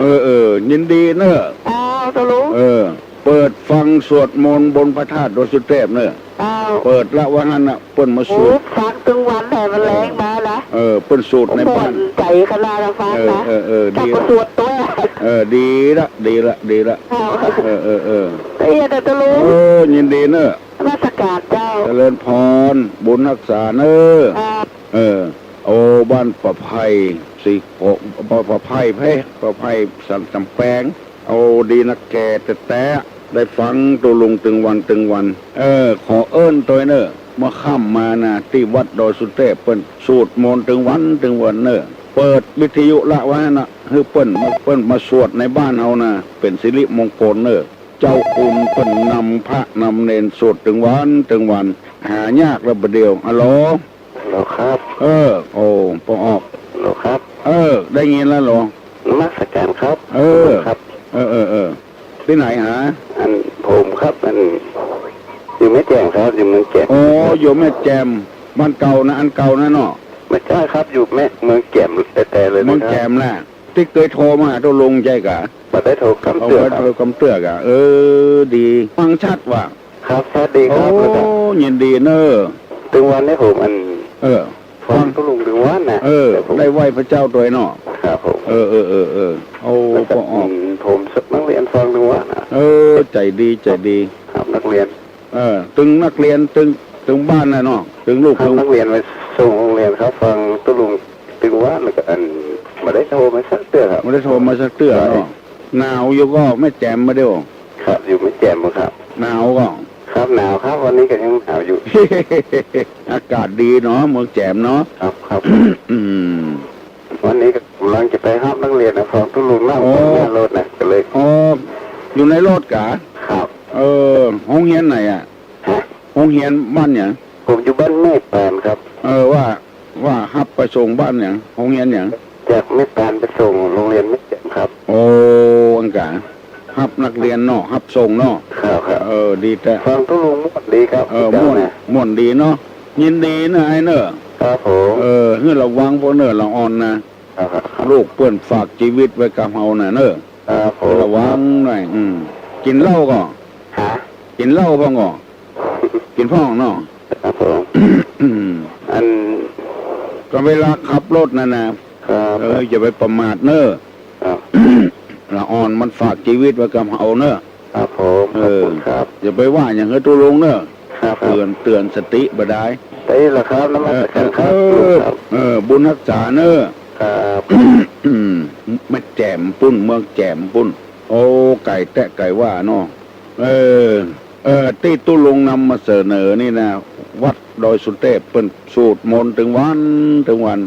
เออ เออ ยินดีเนอะ อ้าว ตกลง เออ เปิดฟังสวดมนต์บนพระธาตุดอยสุเทพเนอะ อ้าว เปิดละว่าหั้นน่ะ เปิ้นมา โอ้ สูตร ฟังตึงวันแหละ มันแลงมานะ เออ เปิ้นสูตรในบ้าน ม่วนใจ๋ขนาดละฟังนะ เออ เออ เออ ดี ถ้าก็สวดตวย เออ ดีละ ดีละ ดีละ อ้าว เออ เออ เออ ละเอียดอะตกลง โอ้ ยินดีเนอะ นมัสการเจ้า เจริญพร บุญฮักษาเนอะ ครับ เออ โอ้ บ้านประไพศรีโขง ประไพแพร่ ประไพสันกำแปง โอ้ ดีนักแก่แต๊ๆ ได้ฟังตุ๊ลุงตึงวันตึงวัน เออ ขอเอิ้นตวยเนอะ เมื่อค่ำมานะ ตี้วัดดอยสุเทพเปิ้นสูตรมนต์ตึงวันตึงวันเนอะ เปิดวิทยุละไว้นะ หื้อเปิ้น เปิ้นมาสวดในบ้านเฮานะ เป๋นสิริมงคลเนอะ เจ้าคุณเปิ้นนำพระนำเณรสวดตึงวันตึงวัน หายากแล้วบ่าเดี่ยว ฮัลโหล ฮัลโหลครับ เออ โอ้ ป้อออก ฮัลโหลครับ เออ ได้ยินแล้วเหรอ นมัสการครับ เออ ครับ เออ เออ เออ ตี้ไหนหา อันผมครับ อัน อยู่แม่แจ่มครับ อยู่เมืองแจ่ม อ๋อ อยู่แม่แจ่ม บ้านเก่านะ อันเก่านะเนาะ ไม่ใช่ครับ อยู่แม่ เมืองแจ่มแต๊ๆ เลยนะครับ เมืองแจ่มนะ ตี้เกยโทรมาหาตุ๊ลุงใจ้กะ บ่ได้โทรกำเตื้อครับ เอาไว้โทรกำเตื้อกะ เออ ดี ฟังชัดว่ะ ครับ สวัสดีครับ โอ้ แล้วก็ ยินดีเนอะ ตึงวันนี้ผมอัน เออ ฟังตุ๊ลุงตึงวันนะ เออ แต่ผม ได้ไหว้พระเจ้าตวยเนาะ ครับผม เออ เออ เออ เออ โอ้ แล้วก็ ป้อออก อืม ผมนักเรียนฟังตึงวันนะ เออ ใจ๋ดี ใจ๋ดี ครับ นักเรียน เออ ตึงนักเรียน ตึง ตึงบ้านน่ะเนาะ ตึงลูก ครับ ตึง นักเรียนไปส่งโฮงเฮียนครับ ฟังตุ๊ลุงตึงวัน แล้วก็อัน บ่ได้โทรมาสักเตื้อครับ บ่ได้โทรมาสักเตื้อเนาะ ใช่ หนาวอยู่ก่อ แม่แจ่มบ่าเดี่ยว ครับ อยู่แม่แจ่มครับ หนาวก่อ ครับ หนาวครับ วันนี้ก็ยังหนาวอยู่ อากาศดีเนาะ เมืองแจ่มเนาะ ครับ ครับ อืม วันนี้ก็กำลังจะไปฮับนักเรียนนะ ฟังตุ๊ลุงนั่ง อ๋อ บนหน้ารถนะ ก็เลย อ๋อ อยู่ในรถกะ ครับ เออ โฮงเฮียนไหนอะ ฮะ โฮงเฮียนบ้านหยัง ผมอยู่บ้านแม่ปานครับ เออ ว่า ว่าฮับไปส่งบ้านหยัง โฮงเฮียนหยัง จากแม่ปานไปส่งโฮงเฮียนแม่แจ่มครับ โอ้ อันกะ ฮับนักเรียนเนาะ ฮับส่งเนาะ ครับ ครับ เออ ดีแต๊ ฟังตุ๊ลุงม่วนดีครับ เออ ม่วน ม่วนดีเนาะ ยินดีเนอะไอ้เนอะ ครับผม เออ หื้อระวังป้อเน่อละอ่อนนะ ครับ ครับ ลูกเปิ้นฝากจีวิตไว้กับเฮาน่ะเนอะ ครับผม หื้อระวังหน่อย อืม กิ๋นเหล้าก่อ ฮะ กิ๋นเหล้าพ่องก่อ กิ๋นพ่องเนาะ ครับผม อืม อัน ก็เวลาขับรถนั่นน่ะ ครับ เออ อย่าไปประมาทเน่อ ครับ ละอ่อนมันฝากจีวิตไว้กับเฮาเน่อ ครับผม เออ ขอบคุณครับ อย่าไปว่าหยังหื้อตุ๊ลุงเน่อ ครับ เตือน เตือนสติบ่ดาย ได้ละครับ นมัสการครับ เออ เออ ครับ เออ บุญฮักษาเน่อ ครับ อืม แม่แจ่มปุ้น เมืองแจ่มปุ้น โอ้ ไก๋แต๊ไก๋ว่าเนาะ เออ เออ ตี้ตุ๊ลุงนำมาเสนอนี่นะ วัดดอยสุเทพเปิ้นสูตรมนต์ตึงวันตึงวัน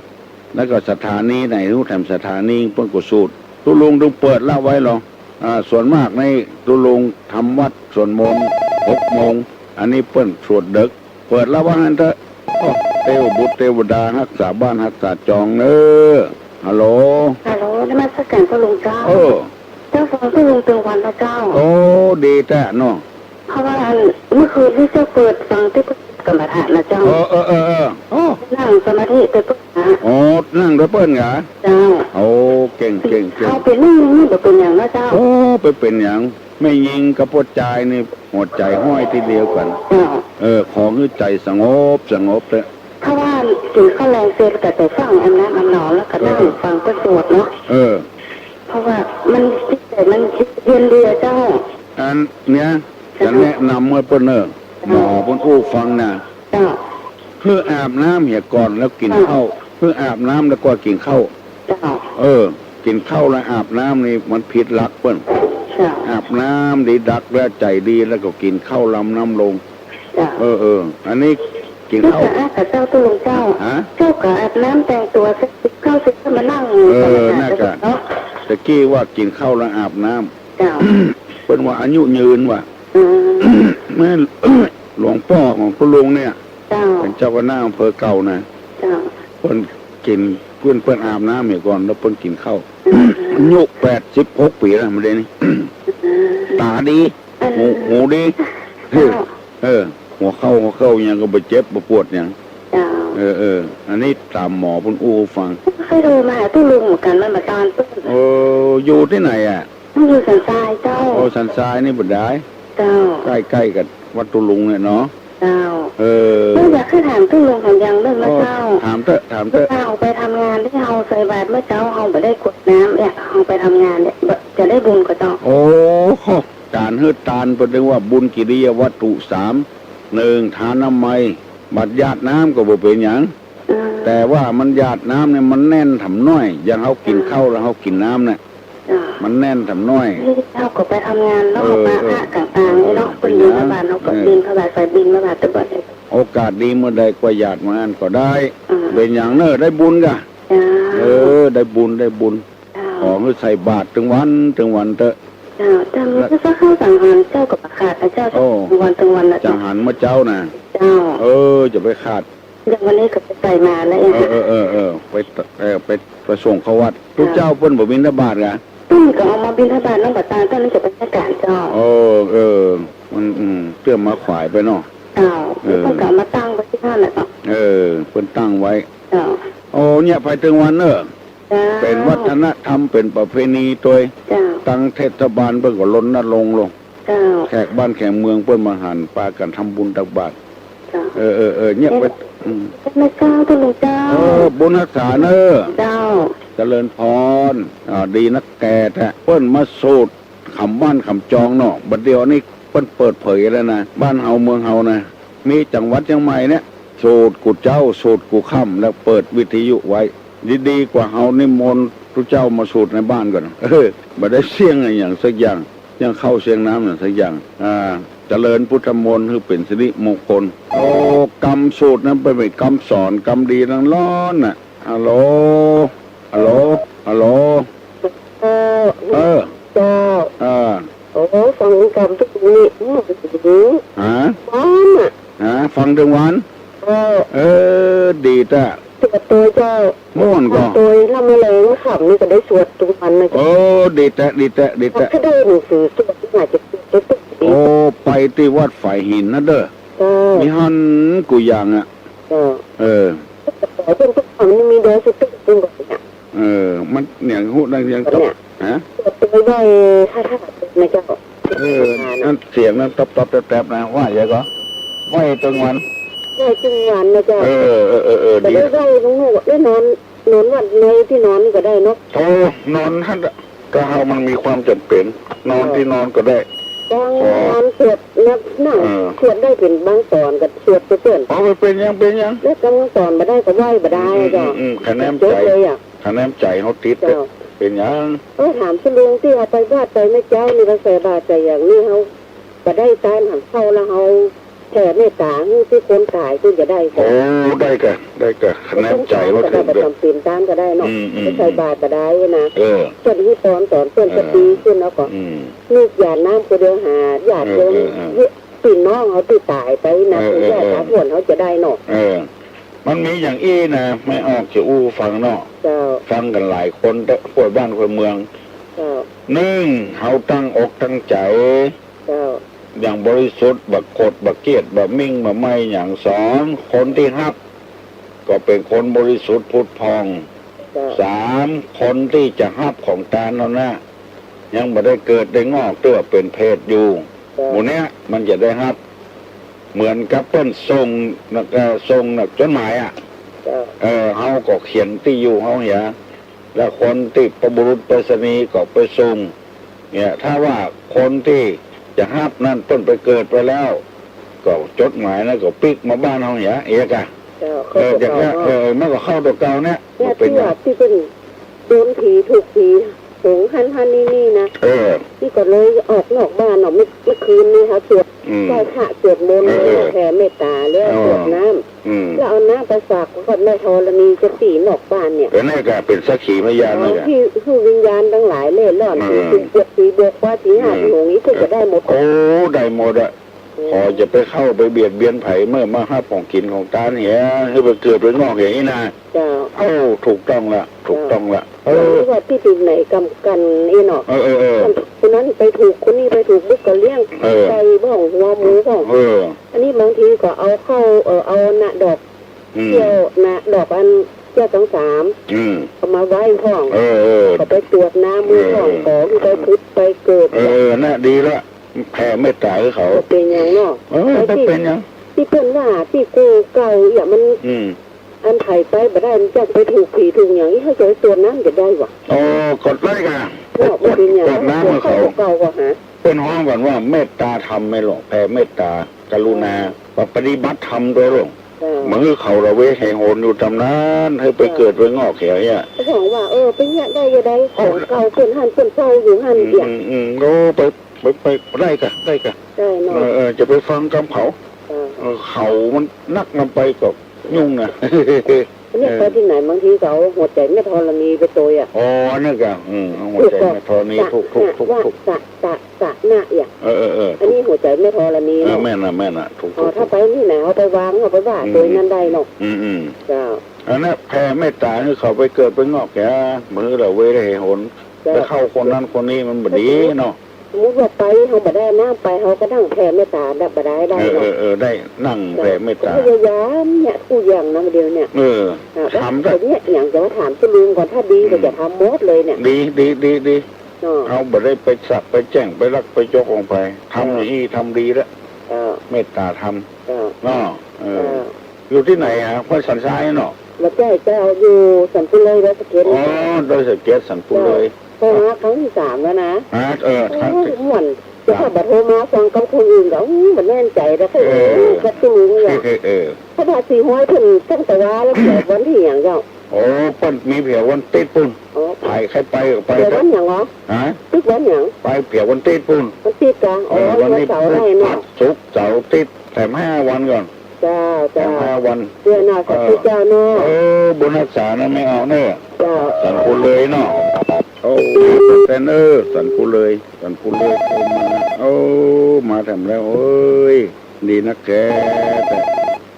แล้วก็สถานีไหนฮู้แถมสถานีเปิ้นก็สูตร ตุ๊ลุงตึงเปิดละไว้หรอ อ่า ส่วนมากในตุ๊ลุงทำวัตรสวดมนต์หกโมง อันนี้เปิ้นสวดเดิ็ก เปิดละว่าหั้นเต๊อะ โอ้ เตวบุตรเตวดาฮักษาบ้านฮักษาจองเน่อ ฮัลโหล ฮัลโหล นมัสการตุ๊ลุงเจ้า เออ เจ้าฟังตุ๊ลุงตึงวันนะเจ้า โอ้ ดีแต๊เนาะ เพราะว่าอันเมื่อคืนนี้เจ้าเปิดฟังตี้กรรมฐานนะเจ้า เออ เออ เออ เออ โอ้ นั่งสมาธิไปเปิ้นนะ อ๋อ นั่งโดยเปิ้นกะ เจ้า โอ้ เก่ง เก่ง เก่ง เอาไปนึ่งนี่บ่เป๋นหยังนะเจ้า โอ้ บ่เป๋นหยัง แม่ญิงกับป้อจายนี่หัวใจ๋ห้อยตี้เดียวกั๋น เจ้า เออ ขอหื้อใจ๋สงบ สงบเต๊อะ ถ้าว่ากิ๋นข้าวแลงเสร็จก็ไปฟังอาบน้ำอาบนอนแล้วก็นั่ง เออ ฟังเปิ้นสวดเนาะ เออ เพราะว่ามัน จิตใจ๋มันเย็นดีอะเจ้า อันเนี้ย เจ้า จะแนะนำหื้อเปิ้นเน่อ หมอเปิ้นอู้ฟังนะ เจ้า หื้ออาบน้ำเหียก่อนแล้วกิ๋นข้าว เจ้า หื้ออาบน้ำแล้วก็กิ๋นข้าว เจ้า เออ กิ๋นข้าวแล้วอาบน้ำนี่มันผิดหลักเปิ้น เจ้า อาบน้ำดีดักแล้วใจ๋ดีแล้วก็กิ๋นข้าวลำน้ำลง เจ้า เออ เออ อันนี้กิ๋นข้าว นึกจะอาบกับเจ้าตุ๊ลุงเจ้า ฮะ เจ้าก็อาบน้ำแต่งตั๋วเสร็จกิ๋นข้าวเสร็จก็มานั่ง เออ สมาธิ น่าจะ เนาะ ตะกี้ว่ากิ๋นข้าวแล้วอาบน้ำ เจ้า เปิ้นว่าอายุยืนว่ะ อืม แม่น หลวงป้อของตุ๊ลุงเนี่ย เจ้า เป๋นเจ้าคณะอำเภอเก่านะ เจ้า เปิ้นกิ๋น เปิ้น เปิ้นอาบน้ำเหียก่อน แล้วเปิ้นกิ๋นข้าว อืม อายุแปดสิบหกปี๋แล้ว มาเดี๋ยวนี้ อืม ต๋าดี อัน หู หูดี เจ้า เออ หัวเข่า หัวเข่าหยังก็บ่เจ็บบ่ปวดหยัง เจ้า เออ เออ อันนี้ถามหมอเปิ้นอู้ฟัง เคยโทรมาหาตุ๊ลุงเหมือนกั๋น มันบ่ตานเปิ้น เออ อยู่ตี้ไหนอะ มันอยู่สันทรายเจ้า โอ้ สันทรายนี่บ่ดาย เจ้า ใก้ๆ กั๋บวัดตุ๊ลุงเนี่ยเนาะ เจ้า เออ เปิ้นอยากหื้อถามตุ๊ลุงถามอย่างนึ่งนะเจ้า โอ้ ถามเต๊อะ ถามเต๊อะ เวลาเฮาไปทำงานตี้เฮาใส่บาตรเมื่อเจ๊า เฮาบ่ได้กรวดน้ำเนี่ย เฮาไปทำงานเนี่ย บ่ จะได้บุญก่อเจ้า โอ้ ก๋านหื้อตานเปิ้นเรียกว่าบุญกิริยาวัตถุสาม นึ่ง ทานามัย บาดหยาดน้ำก็บ่เป๋นหยัง อืม แต่ว่ามันหยาดน้ำเนี่ยมันแน่นถ่ำน้อย อย่างเฮากิ๋น อ่า ข้าวแล้วเฮากิ๋นน้ำเนี่ย อ่า มันแน่นถ่ำน้อย นี่เฮาก็ไปทำงานเนาะ เออ ปะ เออ พระต่างๆ นี่เนาะ เออ เปิ้นบิณฑบาต เฮาก็ เออ บิณฑบาต ไปบิณฑบาตแต่บ่ได้ โอกาสดีเมื่อใดกรวดหยาดเมื่อนั้นก็ได้ อ่า เป๋นหยังเน่อ ได้บุญก่ะ เจ้า เออ ได้บุญ ได้บุญ เจ้า ขอหื้อใส่บาตรตึงวันตึงวันเต๊อะ เจ้า เจ้า มีสักข้าวสังหารเจ้าก็บ่ขาดนะเจ้า โอ้ ตึงวันตึงวันนะ จั เจ้า งหันเมื่อเจ๊านะ เจ้า เออ จะไปขาด อย่างวันนี้ก็ไปใส่มาแล้วเอง เออ เออ เออ เออ ไป เออ ไป ไปส่งเข้าวัด ตุ๊เจ้าเปิ้นบ่บิณฑบาตก่ะ เปิ้นก็เอามาบิณฑบาตน้ำบ่ตาน ตอนนี้จะไปจัดการเจ้า เออ เออ มัน อืม เตรียมมาขวายไปเนาะ เจ้า เออ เปิ้นก็เอามาตั้งไว้ตี้หั้นแหละเจ้า เออ เปิ้นตั้งไว้ เจ้า โอ้ เนี่ย ไปตึงวันเน่อ เจ้า เป๋นวัฒนธรรม เป๋นประเพณีตวย เจ้า ตังเทศบาลเปิ้นก็รณรงค์ลง เจ้า แขกบ้านแขกเมืองเปิ้นมาหันปากั๋นทำบุญตักบาตร เจ้า เออ เออ เออ เนี่ย เอ๊ะ ไป อืม แม่เจ้า ตุ๊ลุงเจ้า เออ บุญฮักษาเน่อ เจ้า เจริญพร อ่า ดีนักแก่แต๊ เปิ้นมาสูตร ขำบ้านขำจองเนาะ บัดเดี๋ยวนี้เปิ้นเปิดเผยแล้วนะ บ้านเฮาเมืองเฮานะ มีจังหวัดเจียงใหม่เนี่ย สูตรกู้เจ๊า สูตรกู้ค่ำ แล้วเปิดวิทยุไว้ ดีๆ กว่าเฮานิมนต์ตุ๊เจ้ามาสูตรในบ้านก่อน เออ บ่ได้เสี้ยงอะหยังสักอย่าง เสี้ยงข้าวเสี้ยงน้ำอะหยังสักอย่าง อ่า เจริญพุทธมนต์หื้อเป๋นสิริมงคล โอ้ กำสูตรนั้นเป๋นกำสอน กำดีตังล้วนน่ะ ฮัลโหล ฮัลโหล ฮัลโหล เออ เออ เจ้า เออ โอ้ ฟังกำตุ๊ลุงนี่ อืม ฮะ ฟังอะ ฮะ ฟังตึงวัน เออ เออ ดีแต๊ สวดตวยเจ้า ม่วนก่อ ตวยละเมื่อแลงค่ำนี่ก็ได้สวดตึงวันนะเจ้า เออ ดีแต๊ ดีแต๊ ดีแต๊ ถ้าได้หนังสือสวดนี่อาจจะสวดได้ทุกปี โอ้ ไปตี้วัดฝายหินนะเด้อ เจ้า มีหั้นกู้อย่างอะ เจ้า เออ ขอเพิ่นทุกครั้งนี่มีดอยสุเทพฯเพิ่นบอกเนี่ย เออ มันเนี่ย ฮู้ได้ยังจบ เนี่ย ฮะ เปิดตัวไว้พระธาตุนะเจ้า เออ นั่นเสียงนั่นต๊อบๆ แต๊บๆ นะ ว่าอย่างก็ ไหว้ตึงวัน ไหว้ตึงวันนะเจ้า เออ เออ เออ เออ แต่ ดี ได้ไหว้ลุงหนูได้นอน นอนวัดในตี้นอนนี่ก็ได้เนาะ โอ้ นอนหั้นอะ ถ้าเฮามันมีความจ๋ำเป๋น นอนตี้นอนก็ได้ บาง ขอ นอนสวดนับนั่ง เออ สวดได้เป๋นบางต๋อนก็สวดไปเปิ้น เอาไปเป๋นหยัง เป๋นหยัง แล้วบางต๋อนบ่ได้ก็ไหว้บ่ได้ อืม เจ้า อืม อืม คะแนน จบ ใจ๋ เลยอะ คะแนนใจ๋เฮาติด เจ้า เป๋นหยัง เออ ถามตุ๊ลุงตี้เอาไปบาตรไปเมื่อเจ๊านี่ ไปใส่บาตรใส่อย่างนี้เฮาบ่ได้ตานหันเข้าแล้วเฮา แผ่เมตต๋าหื้อตี้คนต๋ายตี้จะได้ก่อ โอ้ ได้ก่ะ ได้ก่ะ คะแนนใจ๋ว่าถึง บ่จ๋ำเป๋นตานก็ได้เนาะ อืม อืม ไปใส่บาตรก็ได้นะ เออ เปิ้นหื้อตอนต๋อนเปิ้น เออ ก็ดีขึ้นแล้วก็ อืม นึกหยาดน้ำคนเดียวหา หยาดเดียว เออ เออ เออ เฮ้ย ปี้น้องเฮาตี้ต๋ายไปนะ เออ เออ เออ ญาติสาหวนเฮาจะได้เนาะ เออ มันมีอย่างอี้นะ แม่ออกจะอู้ฟังเนาะ เจ้า ฟังกั๋นหลายคน แต่คนบ้านคนเมือง เจ้า นึ่ง เฮาตั้งอกตั้งใจ๋ เจ้า อย่างบริสุทธิ์ บ่โกรธ บ่เกลียด บ่หมิ่น บ่ไม้หยัง สอง คนตี้ฮับ ก็เป๋นคนบริสุทธิ์ผุดผ่อง เจ้า สาม คนตี้จะฮับของตานเฮานะ ยังบ่ได้เกิดได้งอก ตี้ว่าเป๋นเปรตอยู่ เจ้า หมู่เนี้ยมันจะได้ฮับ เหมือนกับเปิ้นส่ง เอ่อ ส่งจดหมายอะ เจ้า เออ เฮาก็เขียนตี้อยู่เฮาเหีย แล้วคนตี้ไปบุรุษไปรษณีย์ก็ไปส่ง เนี่ย ถ้าว่าคนตี้จะฮับนั้นเปิ้นไปเกิดไปแล้ว ก็จดหมายนั้นก็ปิ๊กมาบ้านเฮาเหีย เอกอะ เจ้า เออ เข้าตั๋วเก่าเนาะ เออ มันก็เข้าตั๋วเก่าเนี่ย เนี่ย บ่เป๋นหยัง ตี้ว่าตี้เปิ้นโดนผีถูกผีโหงหั้นหั้นนี่นี่นะ เออ นี่ก็เลยออกนอกบ้านเนาะ เมื่อ เมื่อคืนนี้ค่ะ สวด อืม ไหว้พระสวดมนต์ เออ เออ แผ่เมตต๋าแล้ว เออ สวดน้ำ อืม แล้วเอาน้ำไปฝากไว้กับแม่ธรณีเจ้าตี้นอกบ้านเนี่ย เออ นั่นก็เป๋นสักขีพยาน เออ นั่นแหละ หื้อ หื้อวิญญาณตังหลายเล่ร่อน อืม ผีปวด ผีบวกควาย ผีหา อืม ผีโหง นี่เปิ้นก็ได้หมด โอ้ ได้หมดอะ อืม ขอจะไปเข้าไปเบียดเบียนใผเมื่อมาฮับของกิ๋นของตานเหีย หื้อไปเกิดไปงอกอย่างนี้นะ เจ้า เอ้า ถูกต้องละ ถูกต้องละ เจ้า เออ บ่ฮู้ว่าตี้ ตี้ไหนกำกั๋นเนาะ เออ เออ เออ คนนั้นไปถูก คนนี้ไปถูก บุกกะเลี้ยง เออ ไก่บ้าง หัวหมูบ้าง เออ อันนี้บางทีก็เอาเข้า เอ่อ เอาหน้าดอก อืม เขี้ยวหน้าดอกอันเขี้ยวสองสาม อืม เอามาไหว้พ่อง เออ เออ ก็ไปตรวจน้ำมือพ่อง เออ ของไปผุดไปเกิด เออ เออ น่ะ ดีละ แผ่เมตต๋าหื้อเขา บ่เป๋นหยังเนาะ เออ บ่เป๋นหยัง ตี้เปิ้นว่าตี้กูเก่าเนี่ยมัน อืม อันไผไปบ่ได้ มันจะไปถูกผีถูกหยัง อี้เฮาจะไปตรวจน้ำจะได้บ่ อ๋อ ก็ได้ก่ะ เนาะ บ่เป๋นหยัง ตรวจน้ำหื้อเขา เก่าก็หา เปิ้นฮ้องกั๋นว่าเมตตาธรรมแม่หลวง แผ่เมตตา กรุณา ปฏิบัติธรรมตวยหลวง เจ้า บ่หื้อเขาละเวหนอยู่ต๋ามนั้น หื้อไปเกิดไปงอกแถวเนี่ย เปิ้นฮ้องว่า เออ เป๋นเนี่ยได้จะได้ ของเก่าเปิ้นหั้นเปิ้นเฝ้าอยู่หั้น อืม เนี่ย อืม อืม โอ้ ไป ไป ไป ได้ก่ะ ได้ก่ะ ได้เนาะ เออ เออ จะไปฟังกำเขา เออ เออ เขามันนักนำไปก็ยุ่งนะ เนี่ย เออ ไปตี้ไหนบางทีก็เอาหัวใจ๋แม่ธรณีไปตวยอะ อ๋อ อันนั้นก่ะ อืม เอาหัวใจ๋แม่ธรณี ถูก ถูก ถูก ถูก สะ สะ สะ สะ นะ เนี่ย เออ เออ เออ อันนี้หัวใจ๋แม่ธรณี เออ เนาะ แม่นน่ะ แม่นน่ะ ถูก อ๋อ ถูก ถ้าไปตี้ไหนเอาไปวาง เอาไปว่า อืม ตวยนั้นได้เนาะ อืม อืม เจ้า อันนั้นแผ่เมตต๋าหื้อเขาไปเกิดไปงอกแถว บ่หื้อละเวหน เจ้า ไปเข้าคนนั้นคนนี้มันบ่ดีเนาะ สมมุติว่าไปเฮาบ่ได้น้ำไป เฮาก็นั่งแผ่เมตต๋าได้บ่ได้ ได้ เออ เนาะ เออ เออ ได้นั่งแผ่เมตต๋า ก็พยายามเนี่ยกู้อย่างนะเดี๋ยวเนี่ย เออ อ่ะ ทำซะ แล้วเดี๋ยวเนี่ยอย่างจะมาถามตุ๊ลุงก่อน ถ้าดีก็จะทำหมดเลยเนี่ย ดี ดี ดี ดี เนาะ เฮาบ่ได้ไปสักไปแจ้ง ไปลักไปจกของใผ ทำ เออ ดี ทำดีแล้ว เออ เมตต๋าธรรม เออ เนาะ เออ เออ อยู่ตี้ไหนฮะ ห้วยสันทรายเนาะ บ่ใจ้เจ้า อยู่สันปุเลย ดอยสะเก็ด อ๋อ ดอยสะเก็ด สันปุเลย เจ้า โทรหาครั้งตี้สามแล้วนะ ฮะ เออ โอ้ ครั้งตี้ ม่วน แต่ถ้าบ่โทรมาฟังกับคนอื่นก็ อู้ บ่แน่นใจ๋แล้ว เออ ก็ตุ๊ลุงเนี่ย เออ เออ เพราะว่าสี่ห้อยเปิ้นตั้งแต่ว่าแล้ว เดี๋ยววันตี้หยังเจ้า โอ้ เปิ้นมีเผยวันติ๊ดปุ้น อ๋อ ใผใค่ไปก็ไป เผยวันหยังเหรอ ฮะ ติ๊ดวันหยัง ไปเผยวันติ๊ดปุ้น วันติ๊ดกะ อ๋อ เออ วันนี้ วันเสาร์ได้เนาะ พุธ ศุกร์ เสาร์ อาติ๊ด แถมห้าวันก่อน เจ้า แถมห้าวัน เจ้า เจ้าเนาะ เออ สาธุเจ้าเนาะ เออ บุญรักษานะ แม่อาวเน่อ เจ้า สันปุเลยเนาะ โอ้ แตนเอ้อ สันปุเลย สันปุเลย โอ้ มา โอ้ มาแถมแล้ว เอ้ย ดีนักแก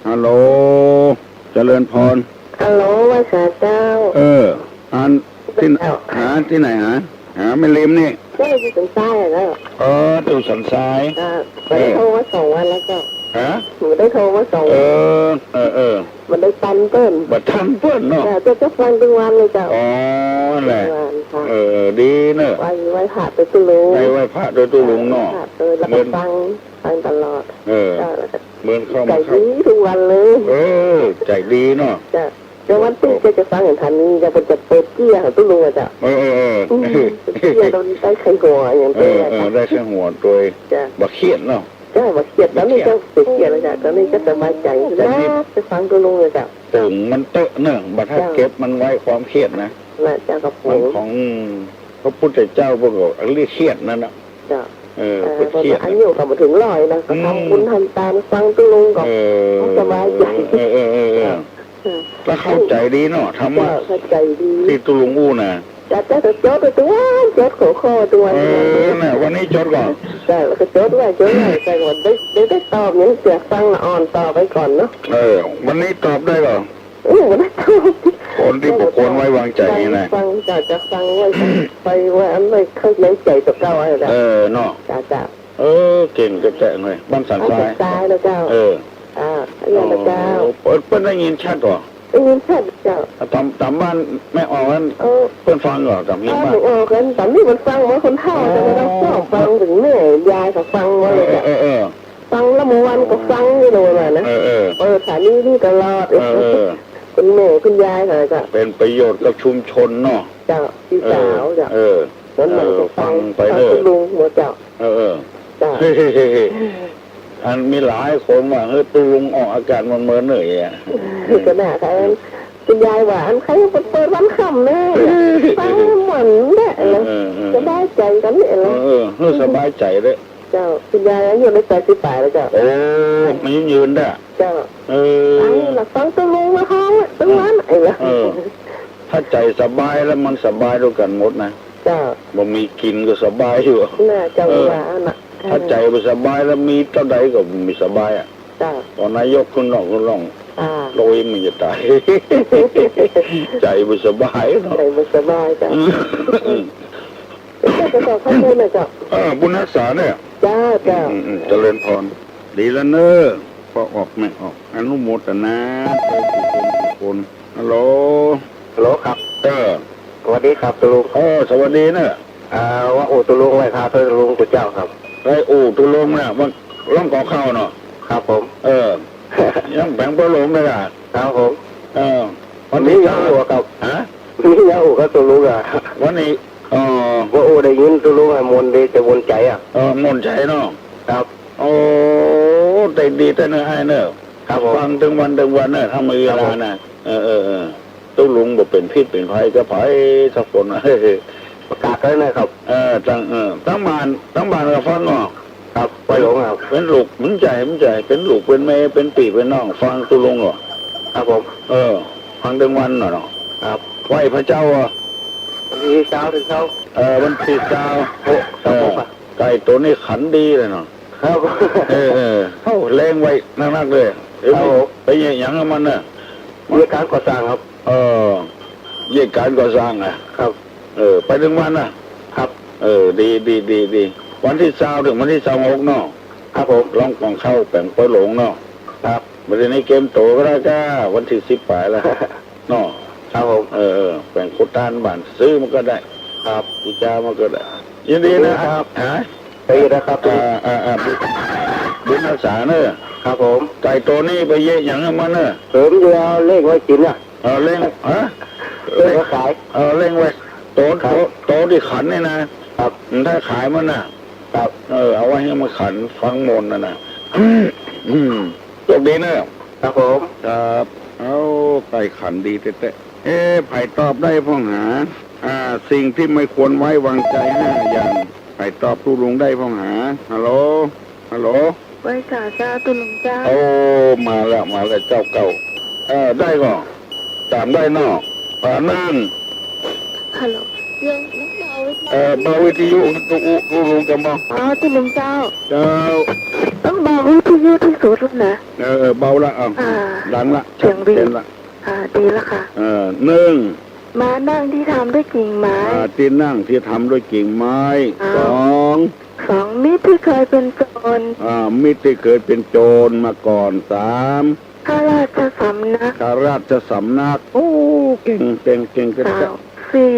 ฮัลโหล เจริญพร ฮัลโหล ไหว้สาเจ้า เออ อัน ตี้ เจ้า หาตี้ไหนหา หาแม่ริมนี่ ก็อยู่สันทรายอะเจ้า เออ อยู่สันทราย อ่า บ่ได้โทรมาสองวันแล้วเจ้า ฮะ บ่ได้โทรมาสองวัน เออ เออ เออ บ่ได้ตันเปิ้น บ่ตันเปิ้นเนาะ เจ้า เจ้าฟังตึงวันเลยเจ้า อ๋อ นั่นแหละ ตึงวันค่ะ เออ ดีเน่อ ไหว้ ไหว้พระตวยตุ๊ลุง ได้ไหว้พระตวยตุ๊ลุงเนาะ ไหว้พระตวย แล้วก็ฟัง ฟังตลอด เออ เจ้า แล้วก็ เหมือนเข้ามา ใจ๋ดีทุกวันเลย เออ ใจ๋ดีเนาะ เจ้า แต่วันติ๊ดก็จะฟังอย่างทันนี้ จะเปิด จะเปิดเกี้ยของตุ๊ลุงอะเจ้า เออ เออ เออ อืม เปิดเกี้ยตอนได้ใค่หัวอย่าง เออ เดียวอะ เออ เจ้า ได้ใค่หัวตวย เจ้า บ่เคียดเนาะ เจ้า บ่เคียด ต๋อนนี้ก็บ่เคียดแล้วเจ้า ต๋อนนี้ก็สบายใจ๋ แต่นี่ จะฟังตุ๊ลุงเลยเจ้า ตึงมันเต๊อะเน่อ บ่ถ้า เจ้า เก็บมันไว้ความเคียดนะ น่ะเจ้า กับผม มันของพระพุทธเจ้าเปิ้นก็เรียกเคียดนั่นน่ะ เจ้า เออ เออ เปิ้นเคียด อายุก็บ่เถิงร้อยนะ ก็ อืม ทำบุญทำตานฟังตุ๊ลุงก็ เออ สบายใจ๋ เออ เออ เออ เออ เออ แล้วเข้าใจ๋ดีเนาะ ธรรมะ เจ้า เข้าใจ๋ดี ตี้ตุ๊ลุงอู้น่ะ เจ้า เจ้า ก็จดไว้ตวยวัน จดหัวข้อตวยวัน เออ น่ะ วันนี้จดก่อน เจ้า แล้วก็จดไว้ จดไว้ แต่ก่อนได้ ได้ ได้ตอบเนี่ย เสียฟังละอ่อนต่อไปก่อนเนาะ เออ วันนี้ตอบได้ก่อน โอ้ วันนี้ตอบ คนตี้บ่ควรไว้วางใจ๋นี่นะ ฟัง เจ้า จะฟังไว้ ไปไว้อันไว้ข้างในใจ๋ตวยเก่าอะเจ้า เออ เนาะ เจ้า เจ้า เออ เก่งกระแจะเลย บ้านสันทราย บ้านสันทรายนะเจ้า เออ อ่า อันนั้นนะเจ้า อ๋อ เปิ้น เปิ้นได้ยินชัดก่อ ได้ยินชัดเจ้า ต๋าม ต๋ามบ้านแม่อาวอัน เออ เปิ้นฟังก่อ ต๋ามเฮียนบ้าน แม่อาวอัน ต๋ามนี้มันฟังว่าคนเฒ่า อ๋อ จะมาต้องชอบฟัง เถิงแม่ยายเขาฟังว่าเลยเจ้า เออ เออ เออ ฟังแล้วเมื่อวันก็ฟังอยู่เลยว่านะ เออ เออ เปิดสถานีนี่ตลอด เออ เออ คุณแม่คุณยายเขาเจ้า เป๋นประโยชน์กับชุมชนเนาะ เจ้า พี่สาวเจ้า เออ เออ นั่นแหละ เออ ฟัง ฟังไป ฟัง เออ ตุ๊ลุงหัวเจ้า เออ เออ เจ้า อันมีหลายคนว่า เฮ้ย ตุ๊ลุงออกอากาศมันเมินเหนื่อยอะ ก็น่ะ ใคร คุณยายว่า อันใครเปิดวันค่ำแน่ ฟังม่วนแน่ เออ เออ เออ สบายใจ๋กั๋นแน่ เออ เออ เออ สบายใจ๋เลย เจ้า คุณยายอายุได้แปดสิบปลายแล้วเจ้า โอ้ อายุยืนเต๊อะ เจ้า เออ ฟังตุ๊ลุงมาฮ้องอะ ตุ๊ลุงอะ เออ เออ ถ้าใจ๋สบายแล้วมันสบายตวยกั๋นหมดนะ เจ้า บ่มีกิ๋นก็สบายอยู่ น่ะ เจ้า เออ ว่าน่ะ ถ้าใจ๋บ่สบายแล้วมีเต้าใดก็บ่สบายอะ เจ้า ต๋อนนายกขึ้นร้อง ขึ้นร้อง อ่า โอ้ย มันจะต๋าย ใจ๋บ่สบายเนาะ ใจ๋บ่สบายเจ้า อืม เจ้า เจ้า ขอบคุณนะเจ้า เออ บุญฮักษาเนี่ย เจ้า เจ้า อืม อืม เจริญพร ดีแล้วเน่อ ป้อออกแม่ออก อนุโมทนา สาธุทุกคน ฮัลโหล ฮัลโหลครับ เออ สวัสดีครับตุ๊ลุง เออ สวัสดีเน่อ อ่า ว่าอู้ตุ๊ลุงไว้ครับ ตุ๊ลุงตุ๊เจ้าครับ ไอ้อู้ตุ๊ลุงน่ะ มันร้องขอข้าวเนาะ ครับผม เออ ยังแป๋งป้อหลงเลยอ่ะ ครับผม เออ วันนี้ มีอย่างอู้ครับ ฮะ มีอย่างอู้กับตุ๊ลุงอ่ะ วันนี้ เออ ว่าอู้ได้ยินตุ๊ลุงอ่ะ ม่วนดี แต่ม่วนใจ๋อ่ะ เออ ม่วนใจ๋เนาะ ครับ โอ้ แต่ดีแต่เน่อ ไอ้เน่อ ครับผม ฟังตึงวันตึงวันเน่อ ถ้ามีเวลาน่ะ ครับผม เออ เออ เออ ตุ๊ลุงบ่เป๋นพิษเป๋นภัยกับใผสักคนน่ะ ประกาศไว้นะครับ เออ ตัง เออ ตังบ้าน ตังบ้านก็ฟังเนาะ ครับ ป้อหลงครับ เป๋นลูก มันใจ๋ มันใจ๋ เป๋นลูก เป๋นแม่ เป๋นปี้ เป๋นน้อง ฟังตุ๊ลุงเนาะ ครับผม เออ ฟังตึงวันเนาะ ครับ ไหว้พระเจ้าอ่ะ วันตี้ซาวเถิงเช้า เออ วันตี้ซาว โอ้ ครับผม เออ ไก่ตั๋วนี้ขันดีเลยเนาะ ครับ เออ เออ เอ้า แลงไว้นักๆ เลย เอ้า ครับผม ไปเยียะหยังกับมันน่ะ เยียะก๋านก่อสร้างครับ เออ เยียะก๋านก่อสร้างอ่ะ ครับ เออ ไปตึงวันน่ะ ครับ เออ ดี ดี ดี ดี วันตี้ซาวเถิงวันตี้ซาวหกเนาะ ครับผม ร้องกองข้าวแป๋งป้อหลงเนาะ ครับ บ่าเดี๋ยวนี้เกียมตั๋วก็ได้ก้า วันตี้สิบป๋ายแล้ว เนาะ ครับผม เออ เออ แป๋งโควต้าบ้านซื้อมันก็ได้ ครับ อีจ้ามันก็ได้ ยินดีนะครับ ฮะ ดีนะครับ อ่า อ่า อ่า บุญ บุญฮักษาเน่อ ครับผม ไก่ตั๋วนี้ไปเยียะหยังกับมันเน่อ ผมจะเอาเล่งไว้กิ๋นน่ะ เออ เล่ง ฮะ เล่งไว้ขาย เออ เล่งไว้ ตั๋ว ครับ ตั๋ว ตั๋วตี้ขันนี่นะ ครับ มันถ้าขายมันน่ะ ครับ เออ เอาไว้หื้อมันขันฟังมนต์น่ะนะ อืม โชคดีเน่อ ครับผม ครับ เอ้า ไก่ขันดีแต๊ๆ เอ๊ะ ใผตอบได้พ่องหา อ่า สิ่งที่ไม่ควรไว้วางใจห้าอย่าง ใผตอบตุ๊ลุงได้พ่องหา ฮัลโหล ฮัลโหล ไหว้สาเจ้าตุ๊ลุงเจ้า โอ้ มาแล้ว มาแล้ว เจ้าเก่า เออ ได้ก่อ ต๋ามได้เนาะ อ่า นึ่ง ฮัลโหล เดี๋ยวต้องเบาวิทยุ เออ เบาวิทยุ ตุ๊ ตุ๊ลุงจะเบา อ๋อ ตุ๊ลุงเจ้า เจ้า ต้องเบาวิทยุตี้สุดแล้วนะ เออ เออ เบาละ เอา อ่า ดังละ เสียงดี ชัดเจนละ อ่า ดีแล้วค่ะ เออ นึ่ง ม้านั่งที่ทำด้วยกิ่งไม้ อ่า ตี้นั่งตี้ทำด้วยกิ่งไม้ อ้าว สอง สอง มิตรที่เคยเป็นโจร อ่า มิตรที่เคยเป็นโจรมาก่อน สาม ข้าราชสำนัก ข้าราชสำนัก โอ้ เก่ง เก่ง เก่ง เก่ง เจ้า สี่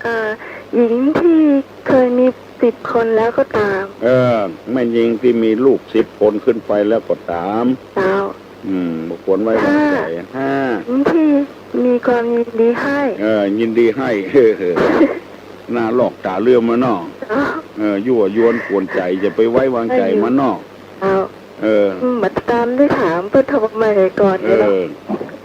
เอ่อ หญิงที่เคยมีสิบคนแล้วก็ต๋าม เออ แม่ญิงตี้มีลูกสิบคนขึ้นไปแล้วก็ต๋าม เจ้า อืม บ่ควรไว้วางใจ๋ ห้า ห้า หญิงที่มีความยินดีให้ เออ ยินดีให้ หน้าลอกต๋าเหลือมอะเนาะ เจ้า เออ ยั่วยวนกวนใจ๋ อย่าไปไว้วางใจ๋มันเนาะ เจ้า เออ อืม มาต๋ามได้ถามเปิ้นโทรมาก่อนนี่เนาะ เออ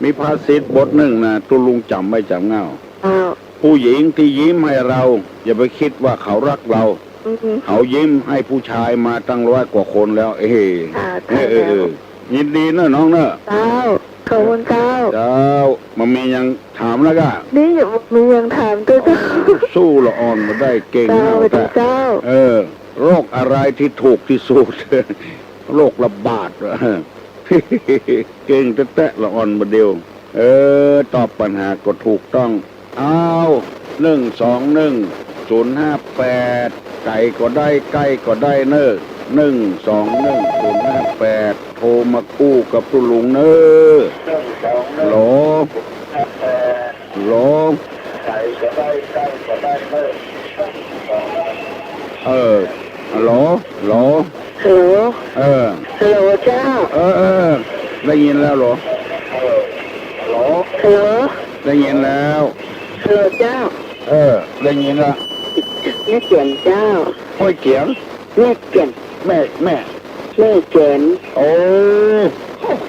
มีภาษิตบทนึ่งนะ ตุ๊ลุงจ๋ำไว้จ๋ำเง่า เจ้า ผู้หญิงที่ยิ้มให้เรา อย่าไปคิดว่าเขารักเรา อืม เขายิ้มให้ผู้ชายมาตั้งร้อยกว่าคนแล้ว เอ้ย อ่า ใช่ เออ เออ แล้ว เออ ยินดีเนอะน้องเนอะ เจ้า ขอบคุณเจ้า เจ้า บ่มีหยังถามแล้วก้า นี่บ่มีหยังถามเจ้า สู้ละอ่อนบ่ได้ เก่ง เจ้า เฮา เจ้า เออ โรคอะไรที่ถูกที่สุด โรคระบาด เก่งแต๊ๆ ละอ่อนบ่าเดี่ยว เออ ตอบปัญหาก็ถูกต้อง อ้าว หนึ่งสองหนึ่งศูนย์ห้าแปด ไก๋ก็ได้ ใก้ก็ได้เน่อ หนึ่งสองหนึ่งศูนย์ห้าแปด โทรมาอู้กับตุ๊ลุงเน่อ ฮัลโหล ฮัลโหล เออ ฮัลโหล ฮัลโหล ฮัลโหล เออ ฮัลโหลเจ้า เออ เออ ได้ยินแล้วเหรอ ฮัลโหล ฮัลโหล ได้ยินแล้ว ฮัลโหลเจ้า เออ ได้ยินละ แม่เจียนเจ้า ห้วยเกียง แม่เจียน แม่ แม่ แม่เจียน โอ้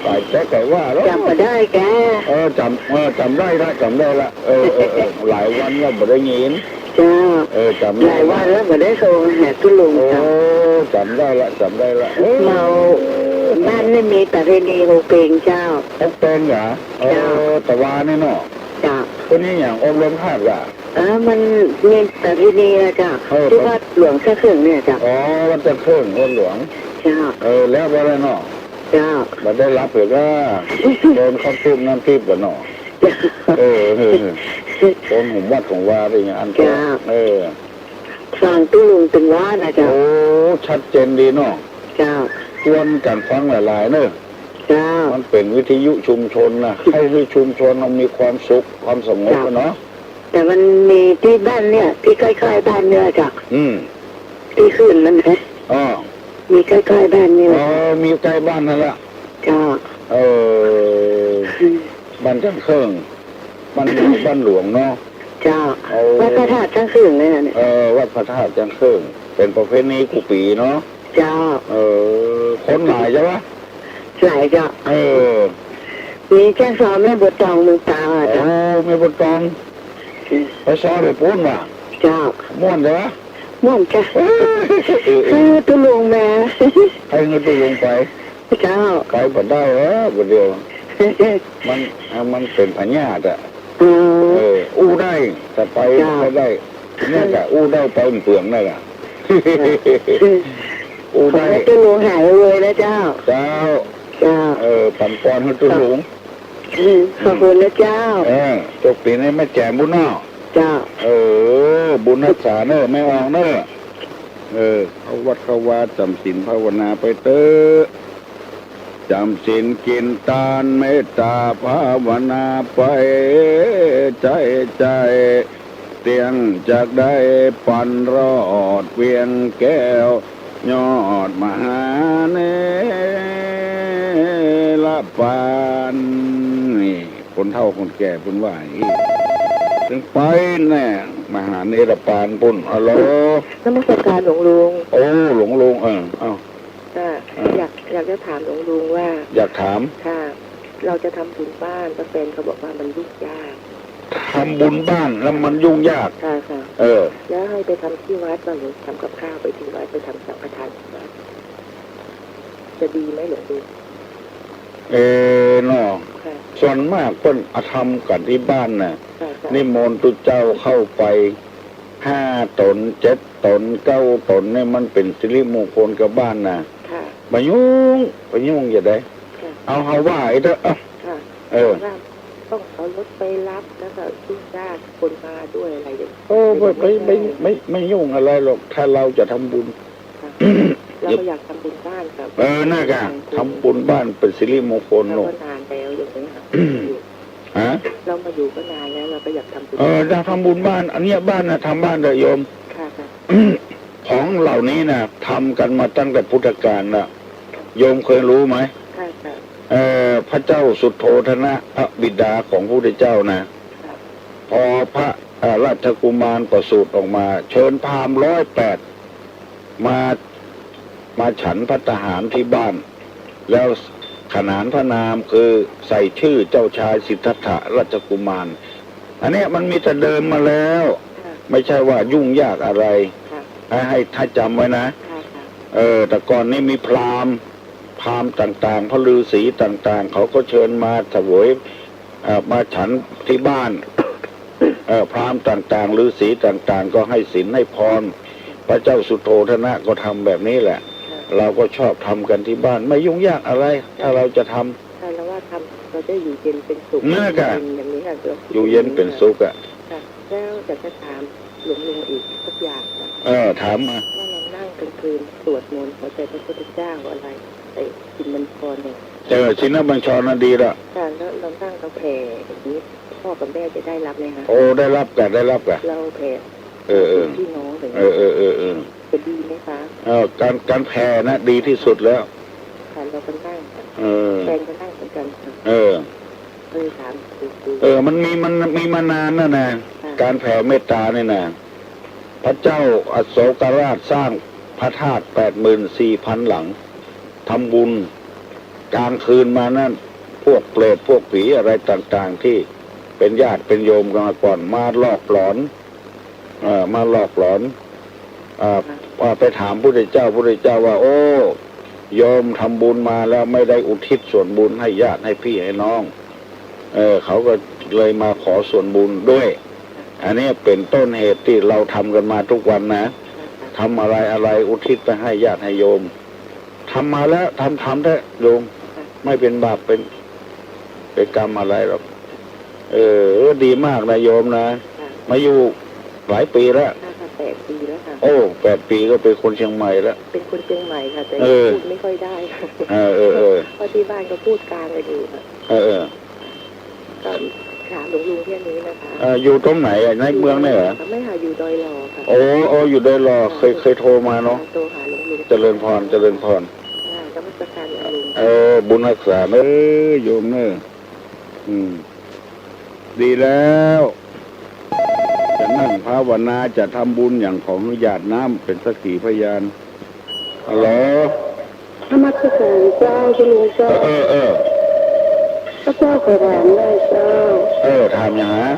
ต๋ายแต๊ไก่ว่าแล้ว จ๋ำบ่ได้แก เออ จ๋ำ เออ จ๋ำได้ละ จ๋ำได้ละ เออ เออ เออ หลายวันแล้วบ่ได้ยิน เจ้า เออ จ๋ำได้ หลายวันแล้วบ่ได้โทรหาตุ๊ลุง โอ้ เจ้า จ๋ำได้ละ จ๋ำได้ละ เออ เฮาบ้านนี่มีประเพณีโฮเปงเจ้า โฮเปงเหรอ เออ เจ้า ตะวานี่เนาะ เจ้า เปิ้นเฮ็ดหยังอบรมธาตุกะ เออ มันมีประเพณีอะเจ้า เออ ตี้วัดหลวงซ่าเขิงเนี่ยเจ้า อ๋อ วัดซ่าเขิง วัดหลวง เจ้า เออ แล้วบ่ได้เนาะ เจ้า บ่ได้หลับเลยก็ โดนข้าวต้มน้ำทิพย์บ่เนาะ เจ้า เออ เออ โดนหุมวัดของวาได้อย่างอัน เจ้า เออ ฟังตุ๊ลุงตึงว่านะเจ้า โอ้ ชัดเจนดีเนาะ เจ้า ชวนกั๋นฟังหลายๆ เนอะ เจ้า มันเป๋นวิทยุชุมชนนะ ใค่หื้อชุมชนมันมีความสุข ความสงบ เจ้า อะเนาะ แต่มันมีตี้บ้านเนี่ย ตี้ใก้ๆ บ้านเนี่ยเจ้า อืม ตี้ขึ้นมันนะ อ้อ มีใก้ๆ บ้านเนี่ย อ๋อ มีใก้บ้านหั้นละ เจ้า เออ อืม บ้านจ้างเคิ่ง บ้าน บ้านหลวงเนาะ เจ้า เอา วัดพระธาตุจ้างเคิ่งเนี่ยนะ เออ วัดพระธาตุจ้างเคิ่ง เป๋นประเพณีกู้ปี๋เนาะ เจ้า เออ คนหลายใจ้ปะ หลายเจ้า เออ มีแจ้งซ้อมแม่บัวตองเมืองตากอะเจ้า โอ้ แม่บัวตอง อืม ไปซ้อมไปปู๊นว่ะ เจ้า ม่วนใจ้ปะ ม่วนเจ้า เออ เออ เออ หื้อตุ๊ลุงมา หื้อตุ๊ลุงไป เจ้า ไปบ่ได้เออ บ่เดียว มัน อ่ะ มันเป๋นพยาธิอะ อ๋อ เออ อู้ได้ แต่ไป เจ้า บ่ได้ เนี่ยกะอู้ได้ไปเปื่องๆ นั่นแหละ อู้ได้ ขอหื้อตุ๊ลุงหายไวๆ นะเจ้า เจ้า เจ้า เออ ปั๋นปอนหื้อตุ๊ลุง อืม ขอบคุณนะเจ้า เออ โจกปี๋ในแม่แจ่มบุญเนาะ เจ้า เออ บุญฮักษาเนอะ แม่อองเนอะ เออ เข้าวัดเข้าวาจ๋ำศีลภาวนาไปเต๊อะ จ๋ำศีลกิ๋นตานเมตต๋าภาวนาไป ใจ้ใจ้ เตี้ยงจักได้ปันรอดเวียงแก้ว ยอดมหาเนรปาน นี่ คนเฒ่าคนแก่เปิ้นว่าอย่างนี้ ตึงไปแน่ มหาเนรปานปุ้น อะโหล นมัสการหลวงลุง โอ้ หลวงลุง เออ เอ้า ค่ะ อ่า อยาก อยากจะถามหลวงลุงว่า อยากถาม ค่ะ เราจะทำบุญบ้าน แต่แฟนเขาบอกว่ามันยุ่งยาก ทำบุญบ้านแล้วมันยุ่งยาก ค่ะ ค่ะ เออ แล้วให้ไปทำที่วัด ว่าหรือทำกับข้าวไปที่วัด ไปทำสังฆทานที่วัด จะดีไหมหลวงลุง เออ เนาะ ค่ะ ส่วนมากเปิ้นเอาทำกั๋นตี้บ้านน่ะ ค่ะ ค่ะ นิมนต์ตุ๊เจ้าเข้าไป ห้าต๋น เจ็ดต๋น เก้าต๋น เนี่ยมันเป๋นสิริมงคลกับบ้านน่ะ ค่ะ บ่ายุ่ง บ่ายุ่งอย่าได้ ค่ะ เอาเฮาไหว้เต๊อะ เอ้า ค่ะ เออ ว่าต้องเอารถไปรับ แล้วก็ยุ่งยากคนมาด้วยอะไรอย่างเงี้ย โอ้ ไม่ ไม่ ไม่ ไม่ ไม่ยุ่งอะไรหรอก ถ้าเราจะทำบุญ ค่ะ เราก็อยากทำบุญบ้านกับ เออ นั่นกะ ทำบุญบ้านเป๋นสิริมงคล เรา เนาะ ก็นานแล้วอย่างเงี้ยค่ะ ฮะ เรามาอยู่ก็นานแล้ว เราก็อยากทำบุญ เออ ถ้าทำบุญบ้าน อันเนี้ยบ้านน่ะ ทำบ้านเถอะโยม ค่ะ ค่ะ ของเหล่านี้น่ะ ทำกันมาตั้งแต่พุทธกาลละ โยมเคยรู้ไหม ค่ะ ค่ะ เอ่อ พระเจ้าสุโธทนะ พระบิดาของพระพุทธเจ้านะ ค่ะ พอพระ เอ่อ ราชกุมารประสูติออกมา เชิญพราหมณ์ร้อยแปด มา มาฉันภัตตาหารที่บ้าน แล้วขนานพระนามคือใส่ชื่อเจ้าชายสิทธัตถะราชกุมาร อันเนี้ยมันมีแต่เดิมมาแล้ว ค่ะ ไม่ใช่ว่ายุ่งยากอะไร ค่ะ ให้ ให้ ให้จำไว้นะ ค่ะ ค่ะ เออ แต่ก่อนนี่มีพราหมณ์ พราหมณ์ต่างๆ พระฤาษีต่างๆ เขาก็เชิญมาเสวย เอ่อ มาฉันที่บ้าน เอ่อ พราหมณ์ต่างๆ ฤาษีต่างๆ ก็ให้ศีลให้พร พระเจ้าสุโธทนะก็ทำแบบนี้แหละ ค่ะ เราก็ชอบทำกันที่บ้าน ไม่ยุ่งยากอะไร ถ้าเราจะทำ ค่ะ เราว่าทำ เราจะอยู่เย็นเป็นสุข นั่นแหละค่ะ อย่างนี้ค่ะ เราคิด อยู่เย็นเป็นสุขอะ ค่ะ แล้วอยากจะถามหลวงลุงอีกสักอย่างค่ะ เออ ถามมา ว่าเรานั่งกลางคืนสวดมนต์หัวใจพระพุทธเจ้าอะไร ไอ้ชินบัญชรเนี่ย เออ ชินบัญชรน่ะดีละ ค่ะ แล้วเรานั่งเราแผ่อย่างนี้ พ่อกับแม่จะได้รับไหมคะ โอ้ ได้รับกะ ได้รับกะ เราแผ่ เออ เออ พี่น้องอย่างนี้ เออ เออ เออ เออ จะดีไหมคะ เออ การ การแผ่นะ ดีที่สุดแล้ว ค่ะ เราก็นั่งค่ะ เออ แฟนก็นั่งเหมือนกันค่ะ เออ เออ ถามดู เออ มันมี มันมีมานานแล้วนะ ค่ะ การแผ่เมตตาเนี่ยนะ พระเจ้าอโศกราชสร้างพระธาตุแปดหมื่นสี่พันหลัง ทำบุญ กลางคืนมานั่น พวกเปรต พวกผีอะไรต่างๆ ที่เป็นญาติเป็นโยมกันมาก่อน มาหลอกหลอน เอ่อ มาหลอกหลอน เอ่อ ว่าไปถามพุทธเจ้า พุทธเจ้าว่า โอ้ โยมทำบุญมาแล้วไม่ได้อุทิศส่วนบุญให้ญาติให้พี่ให้น้อง เออ เขาก็เลยมาขอส่วนบุญด้วย อันนี้เป็นต้นเหตุที่เราทำกันมาทุกวันนะ ทำอะไรอะไรอุทิศไปให้ญาติให้โยม ทำมาแล้ว ทำ ทำเถอะโยม ไม่เป็นบาปเป็น เป็นกรรมอะไรหรอก เออ ดีมากนะโยมนะ ค่ะ มาอยู่หลายปีแล้ว ค่ะ ค่ะ แปดปีแล้วค่ะ โอ้ แปดปีก็เป็นคนเชียงใหม่แล้ว เป็นคนเชียงใหม่ค่ะ แต่ เออ พูดไม่ค่อยได้ค่ะ เออ เออ เออ เพราะที่บ้านก็พูดกลางกันอยู่ค่ะ เออ เออ ก็ถามหลวงลุงแค่นี้นะคะ เออ อยู่ตรงไหนอะ ในเมืองเนี่ยเหรอ ไม่ค่ะ อยู่ดอยหล่อค่ะ โอ้ โอ้ อยู่ดอยหล่อ ค่ะ เคย เคยโทรมาเนาะ โทรหาหลวงลุง เจริญพร เจริญพร ค่ะ นมัสการหลวงลุง เออ บุญฮักษาเนอะโยมเนอะ อืม ดีแล้ว จะนั่งภาวนา จะทำบุญอย่างของหยาดน้ำเป็นสักขีพยาน ฮัลโหล นมัสการเจ้า เจ้าลุงเจ้า เออ เออ เออ พระเจ้าขอถามได้เจ้า เออ ถามอย่างฮะ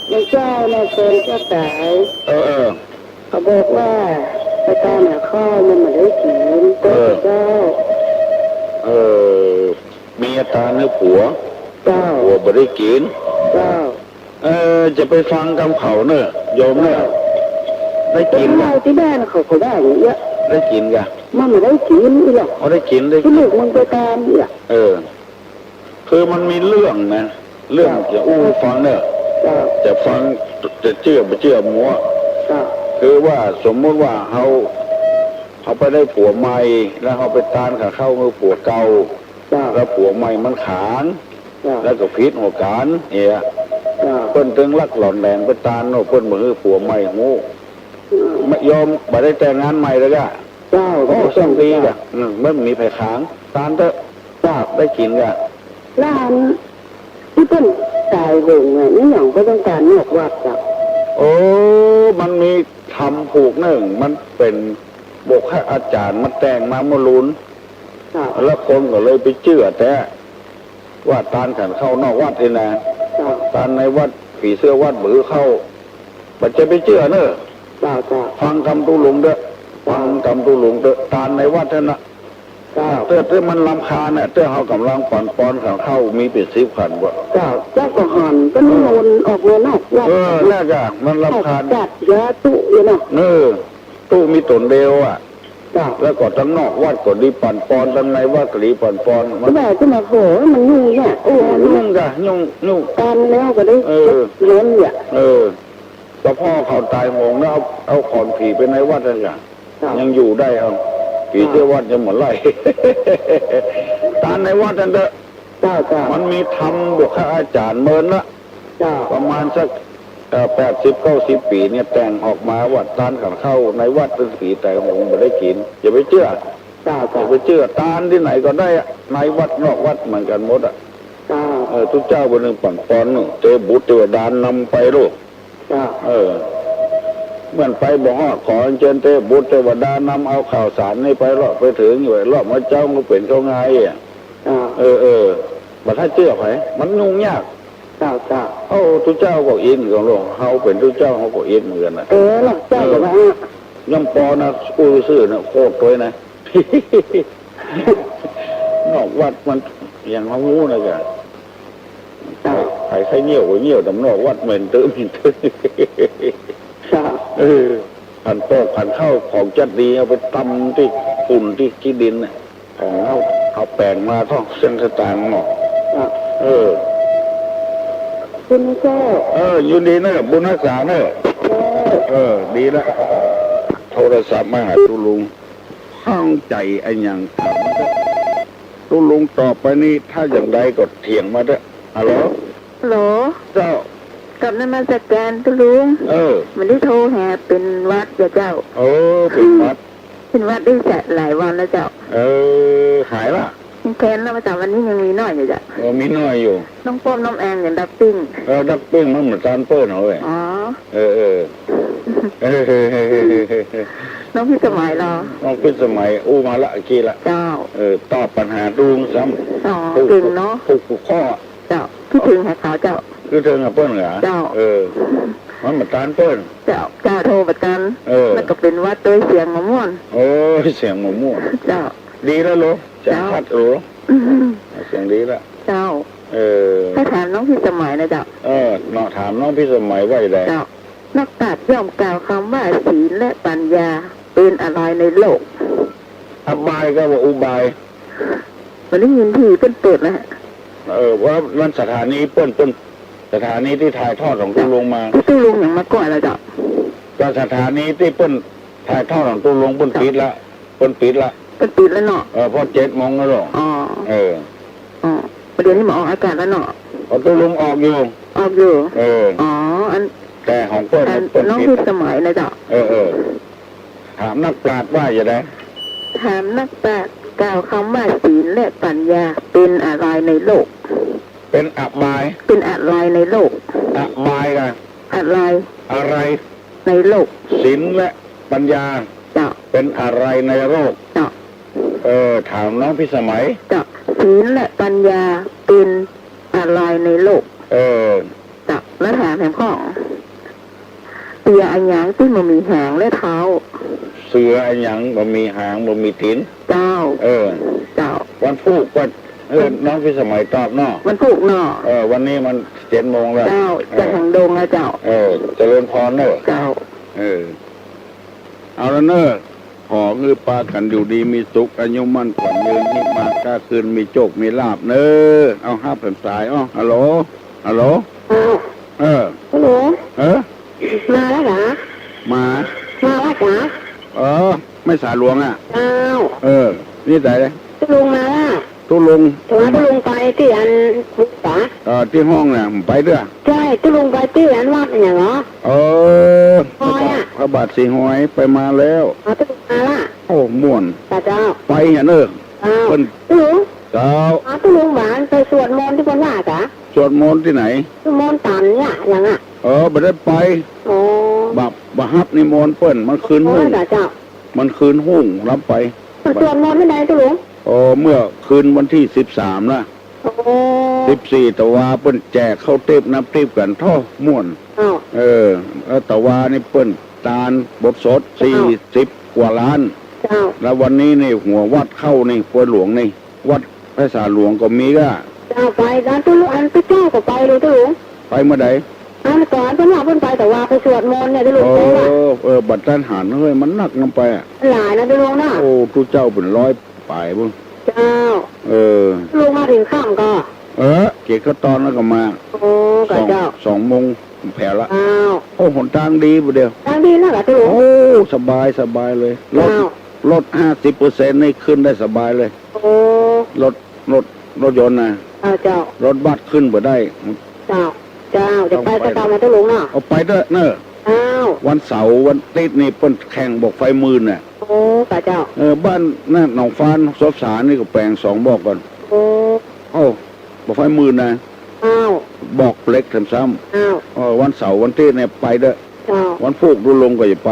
ในเจ้าในแฟนเจ้าต๋าย เออ เออ เขาบอกว่าไปตานหาข้าวมันบ่ได้กิ๋น เออ เจ้า เออ เมียตานหื้อผัว เจ้า ผัวบ่ได้กิ๋น เจ้า เออ จะไปฟังกำเขาเน่อ โยมเน่อ ได้กิ๋น เจ้า ตี้บ้านเขา เขาว่าอย่างเนี้ย ได้กิ๋นกะ มันบ่ได้กิ๋นอี้หรอก อ๋อ ได้กิ๋น ได้กิ๋น ตี้ลูกมึงไปตานอี้อะ เออ คือมันมีเรื่องนะ เรื่อง เจ้า จะอู้ฟังเน่อ เจ้า จะฟัง จะเจื้อบ่เจื้อหมัว เจ้า คือว่าสมมุติว่าเฮา เฮาไปได้ผัวใหม่ แล้วเฮาไปตานข้าวหื้อผัวเก่า เจ้า แล้วผัวใหม่มันขาง เจ้า แล้วก็ผิดหัวก๋านเนี่ย เจ้า เปิ้นตึงลักหล่อนแหลงไปตานเนาะ เปิ้นบ่หื้อผัวใหม่ฮู้ อืม บ่ยอม บ่ได้แต่งงานใหม่เลยกะ เจ้า โอ้ บ่ได้แต่ง ส่างดีกะ อืม บ่มีใผขาง ตานเต๊อะ เจ้า ได้กิ๋นกะ แล้วอันตี้เปิ้นต๋ายโหงอะ นี่หยังก็ต้องตานนอกวัดอะ โอ้ มันมีธรรมผูกนึ่ง มันเป๋นบุคคาอาจ๋ารย์มาแต่งมาเมื่อลูน เจ้า แล้วคนก็เลยไปเจื้อแต๊ ว่าตานฉันข้าวนอกวัดนี่นะ เจ้า ตานในวัด ผีเสื้อวัดบ่หื้อเข้า บ่ใจ้ไปเจื้อเน่อ เจ้า เจ้า ฟังกำตุ๊ลุงเต๊อะ เจ้า ฟังกำตุ๊ลุงเต๊อะ ตานในวัดนั้นน่ะ เจ้า เต๊อะ เต๊อะมันรำคาญน่ะ เต๊อะเฮาก่ำลังปั๋นปอนขันข้าวมีเป๋นสิบขันกว่า เจ้า เจ้าก็หันก็นิมนต์ออกมานอกวัด เออ นั่นกะ มันรำคาญ จัดยาตุ๊อยู่เนาะ เออ ตุ๊มีต๋นเดียวอะ เจ้า แล้วก็ตังนอกวัดก็ดีปั๋นปอน ตังในวัดก็ดีปั๋นปอน มัน แต่จะมาโห มันยุ่งยาก โอ้ ยุ่งกะ ยุ่ง ยุ่ง ตานแล้วก็ได้ เออ เงินเนี่ย เออ แต่พ่อเขาต๋ายโหงแล้วเอา เอาขอนผีไปในวัดนั่นกะ เจ้า ยังอยู่ได้ เอา ผีเสื้อวัดยังบ่ไล่ ตานในวัดนั่นเต๊อะ เจ้า เจ้า มันมีธรรมบุคคาอาจ๋ารย์เมินละ เจ้า ประมาณสัก เอ่อ แปดสิบเก้าสิบปี๋เนี่ย แต่งออกมาว่าตานขันข้าวในวัดเป็นผีต๋ายโหงบ่ได้กิ๋น อย่าไปเจื้อ เจ้า เจ้า อย่าไปเจื้อ ตานตี้ไหนก็ได้อะ ในวัดนอกวัดเหมือนกั๋นหมดอะ เจ้า เออ ตุ๊เจ้าเปิ้นนึ่งปั๋นปอนเนาะ เตบุตรเตวดานำไปลูก เจ้า เออ เหมือนไปบ่ฮอด ขออัญเจิญเตบุตรเตวดานำเอาข้าวสารนี่ไปเลาะ ไปเถิงอยู่เลาะ เมื่อเจ๊าก็เป๋นเข้าไงอะ เจ้า เออ เออ บ่ถ้าเจื้อใผ มันยุ่งยาก เจ้า เจ้า โอ้ ตุ๊เจ้าก็อินกั๋นลูก เฮาเป๋นตุ๊เจ้าเฮาก็อินเหมือนกั๋นน่ะ เออ เจ้าก็ว่า ย่อมปอนะ อู้ซื่อๆ นะ โคตรตวยนะ นอกวัดมันอย่างเฮาฮู้นะจ๊ะ เจ้า ใผใค่เยี่ยวก็เยี่ยวต๋ามนอกวัด เหม็นตึ๊บ เหม็นตึ๊บ เจ้า เออ ขันโตกขันข้าวของจัดดี เอาไปตำตี้ฝุ่นตี้ขี้ดินน่ะ ของเฮา เอาแป๋งมาท่องเส้นสตางค์เนาะ เจ้า เออ คุณเจ้า เออ อยู่ดีเน่อ บุญฮักษาเน่อ เจ้า เออ ดีละ โทรศัพท์มาหาตุ๊ลุง ข้องใจ๋อะหยังถามมาเต๊อะ ตุ๊ลุงตอบไปนี่ ถ้าอย่างใดก็เถียงมาเต๊อะ ฮัลโหล ฮัลโหล เจ้า กราบนมัสการตุ๊ลุง เออ บ่ได้โทรหาเป๋นหวัดจ้ะเจ้า เออ เป๋นหวัด เป๋นหวัดได้จะหลายวันแล้วเจ้า เออ หายละ ยังแคนแล้ว ประจ๋ำวันนี้ยังมีน้อยอยู่จ้ะ เออ มีน้อยอยู่ น้องป้อมน้องแองยังดับปิ้ง เออ ดับปิ้งมันเหมือนตานเปิ้นเอาเว้ย อ๋อ เออ เออ เออ น้องพิสมัยเหรอ น้องพิสมัยอู้มาละเมื่อกี้ละ เจ้า เออ ตอบปัญหาตุ๊ลุงซ้ำ อ๋อ ถูก เก่งเนาะ ถูกทุกข้อ เจ้า คิดเถิงหาเขาเจ้า คิดเถิงหาเปิ้นเหรอ เจ้า เออ มันเหมือนตานเปิ้น เจ้า เจ้าโทรบ่ตัน เออ แล้วก็เป๋นหวัดตวยเสียงบ่ม่วน โอ้ย เสียงบ่ม่วน เจ้า ดีแล้วลูก เสียง เจ้า ชัดลูก อืม เสียงดีแล้ว เจ้า เออ ถ้าถามน้องพิสมัยนะเจ้า เออ เนาะ ถามน้องพิสมัยว่าอย่างไร เจ้า นักปราชญ์ย่อมกล่าวกำว่าศีลและปัญญาเป๋นอะไรในโลก อบายก็ว่าอุบาย บ่ได้ยินตี้เปิ้นเปิดละ เออ ว่ามันสถานีเปิ้น เปิ้น สถานีตี้ถ่ายทอดของตุ๊ลุงมา ตุ๊ลุงยังมาก่อนละเจ้า ก็สถานีตี้เปิ้นถ่ายทอดของตุ๊ลุงเปิ้นปิดละ เปิ้นปิดละ เปิ้นปิดแล้วเนาะ เออ เพราะเจ็ดโมงแล้วเนาะ อ๋อ เออ อ๋อ ประเดี๋ยวนี้มาออกอากาศแล้วเนาะ อ๋อ ตุ๊ลุงออกอยู่ ออกอยู่ เออ อ๋อ อัน แต่ของเปิ้น อัน เปิ้น น้อง ปิด พิสมัยนะเจ้า เออ เออ ถามนักปราชญ์ว่าจะได ถามนักปราชญ์กล่าวกำว่าศีลและปัญญาเป๋นอะไลในโลก เป๋นอะไล เป๋นอะไลในโลก อะไลอะ อะไล อะไล ในโลก ศีลและปัญญา เจ้า เป๋นอะไลในโลก เจ้า เออ ถามน้องพิสมัย เจ้า ศีลและปัญญาเป๋นอะไลในโลก เออ เจ้า แล้วถามแถมข้อ เสืออะหยังตี้บ่มีหางและเท้า เสืออะหยังบ่มีหางบ่มีตี๋น เจ้า เออ เจ้า วันพูกก็ เออ วัน น้องพิสมัยตอบเนาะ วันพูกเนาะ เออ วันนี้มันเจ็ดโมงแล้ว เจ้า เออ จะหางดงแล้วเจ้า เออ เจริญพรเนาะ เจ้า เออ เอาละเนาะ ขอหื้อปากั๋นอยู่ดีมีสุข อายุมั่นขวัญยืน ฮิมาก้าคืน มีโจคมีลาภเนาะ เอาฮับแถมสาย อ้อ ฮัลโหล ฮัลโหล อ้าว เออ ฮัลโหล เออ มาแล้วเหรอ มา มาแล้วจ๊ะ เออ แม่สาหลวงอะ อ้าว เออ นี่ใจ๋เลย ตุ๊ลุงมาละ ตุ๊ลุง แต่ว่าตุ๊ลุงไปตี้อัน เออ ตี้ห้องน่ะ ไปเตื้อ ใจ้ ตุ๊ลุงไปตี้อันวัดอะหยังเหรอ เออ หอยอะ พระบาทสีหอย ไปมาแล้ว อ๋อ ตุ๊ลุงมาละ โอ้ ม่วน จ้ะเจ้า ไปเหียเนาะ เจ้า เปิ้น ตุ๊ลุง เจ้า อ๋อ ตุ๊ลุงหวานไปสวดมนต์ตี้เปิ้นว่าจ๊ะ สวดมนต์ตี้ไหน สวดมนต์ตันเนี่ย หยังอะ เออ บ่ได้ไป อ๋อ บ่ บ่ฮับนิมนต์เปิ้น มันคืน อ๋อ หุ้ง จ้ะเจ้า มันคืนหุ้ง ฮับไป เปิ้นสวดมนต์เมื่อใดตุ๊ลุง เออ เมื่อคืนวันตี้สิบสามนะ โอ้ สิบสี่ตะวาเปิ้นแจกข้าวติ๊บน้ำติ๊บกั๋น โธ่ ม่วน อ้าว เออ แล้วตะวานี่เปิ้นตานบทสด อ้าว สี่สิบกว่าล้าน เจ้า แล้ววันนี้นี่หัววัดเข้านี่ ปวยหลวงนี่ วัดไพศาลหลวงก็มีก้า เจ้า ไป แล้วตุ๊ลุง อันตุ๊เจ้าก็ไปเลยตุ๊ลุง ไปเมื่อใด อันก่อนเปิ้นว่าเปิ้นไปตะวาไปสวดมนต์เนี่ยตุ๊ลุง เออ ไปว่า เออ บัดตันหัน เฮ้ย มันนักนำไปอะ หลายนะตุ๊ลุงนะ โอ้ ตุ๊เจ้าเป๋นร้อยป๋ายปุ้น เจ้า เออ ตุ๊ลุงมาเถิงค่ำก่อ เออ เก็บข้าวตอนแล้วก็มา โอ้ กะเจ้า สอง สองโมงแผวละ อ้าว โอ้ หนตางดีบ่าเดี่ยว ตางดีแล้วกะตุ๊ลุง โอ้ สบาย สบายเลย รถ อ้าว รถห้าสิบเปอร์เซ็นต์นี่ขึ้นได้สบายเลย โอ้ รถ รถ รถยนต์นะ อ้าว เจ้า รถบัสขึ้นบ่ได้ เจ้า เจ้า จะไป ต้องไป กะเจ้ามาตุ๊ลุงเนาะ เอาไปเต๊อะเนาะ อ้าว วันเสาร์วันอาติ๊ดนี่เปิ้นแข่งบอกไฟหมื่นน่ะ โอ้ กะเจ้า เออ บ้านนั่นหนองฟาน สบสารนี่ก็แป๋งสองบอกก่อน โอ้ โอ้ บอกไฟหมื่นนะ อ้าว บอกเหล็กแถมซ้ำ อ้าว เออ วันเสาร์วันอาติ๊ดเนี่ยไปเต๊อะ เจ้า วันพูกตุ๊ลุงก็จะไป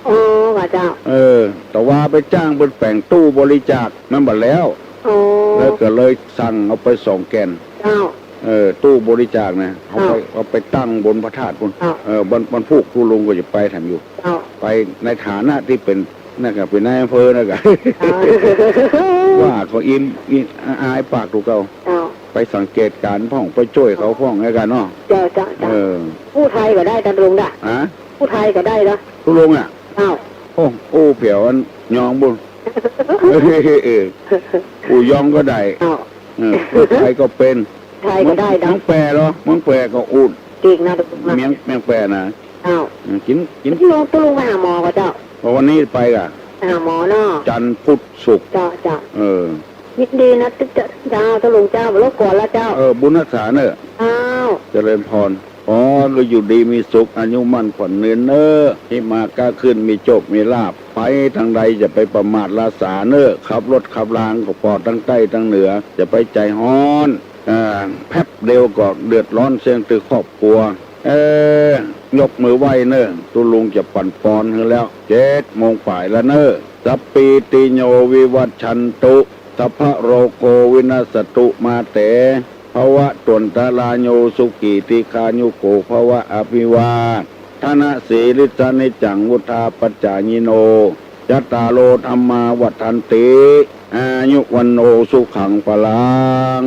อ๋อ กะเจ้า เออ ตะวาไปจ้างเปิ้นแป๋งตู้บริจาค มันบ่แล้ว อ๋อ แล้วก็เลยสั่งเอาไปสองแก่น เจ้า เออ ตู้บริจาคนะ เอาไป เจ้า เอาไปตั้งบนพระธาตุปุ้น เจ้า เออ วัน วันพูกตุ๊ลุงก็จะไปแถมอยู่ เจ้า ไปในฐานะตี้เป๋น นั่นกะเป๋นนายอำเภอนั่นกะ เจ้า ว่าก็อิ่ม อิ่ม อายปากตุ๊เก่า เจ้า ไปสังเกตก๋านพ่อง ไปจ้วยเขาพ่องแล้วกั๋นเนาะ เจ้า เจ้า เจ้า เออ อู้ไทยก็ได้ตุ๊ลุงดะ ฮะ อู้ไทยก็ได้ละ ตุ๊ลุงอะ เจ้า โอ้ อู้แผวอันยองปุ้น เออ อู้ยองก็ได้ เจ้า เออ อู้ไทยก็เป๋น ไทยก็ได้เนาะ เมืองแปร่เหรอ เมืองแปร่ก็อู้ จริงนะตุ๊ลุงนะ เมือง เมืองแปร่นะ เจ้า เออ กิ๋น กิ๋น ตุ๊ลุง ตุ๊ลุงไปหาหมอก่อเจ้า วันนี้ไปก่ะ หาหมอเนาะ จันทร์พุธศุกร์ เจ้า เจ้า เออ ยินดีนะเจ้า ตุ๊ลุงเจ้า บ่รบกวนละเจ้า เออ บุญฮักษาเน่อ เจ้า เจริญพร ขอหื้ออยู่ดีมีสุข อายุมั่นขวัญยืนเน่อ ฮิมาก้าคืน มีโจคมีลาภ ไปตางใดอย่าไปประมาทละสาเน่อ ขับรถขับราก็ปอดตังใต้ตังเหนือ อย่าไปใจ๋ฮ้อน อ่า แป๊บเดียวก็เดือดร้อนเสี้ยงตึกครอบครัว เออ ยกมือไหว้เน่อ ตุ๊ลุงจะปั๋นปอนหื้อแล้ว เจ็ดโมงป๋ายแล้วเน่อ สัพพีติโยวิวัชชันตุ สัพพะโรโควินัสสตุ มาเต ภวัตวันตะราโย สุขีทีฆายุโก ภวะ อภิวาทะนะสีลิสสะ นิจจังวุฑฒาปจายิโน จัตตาโร ธัมมา วัฑฒันติ อายุ วัณโณ สุขัง พลัง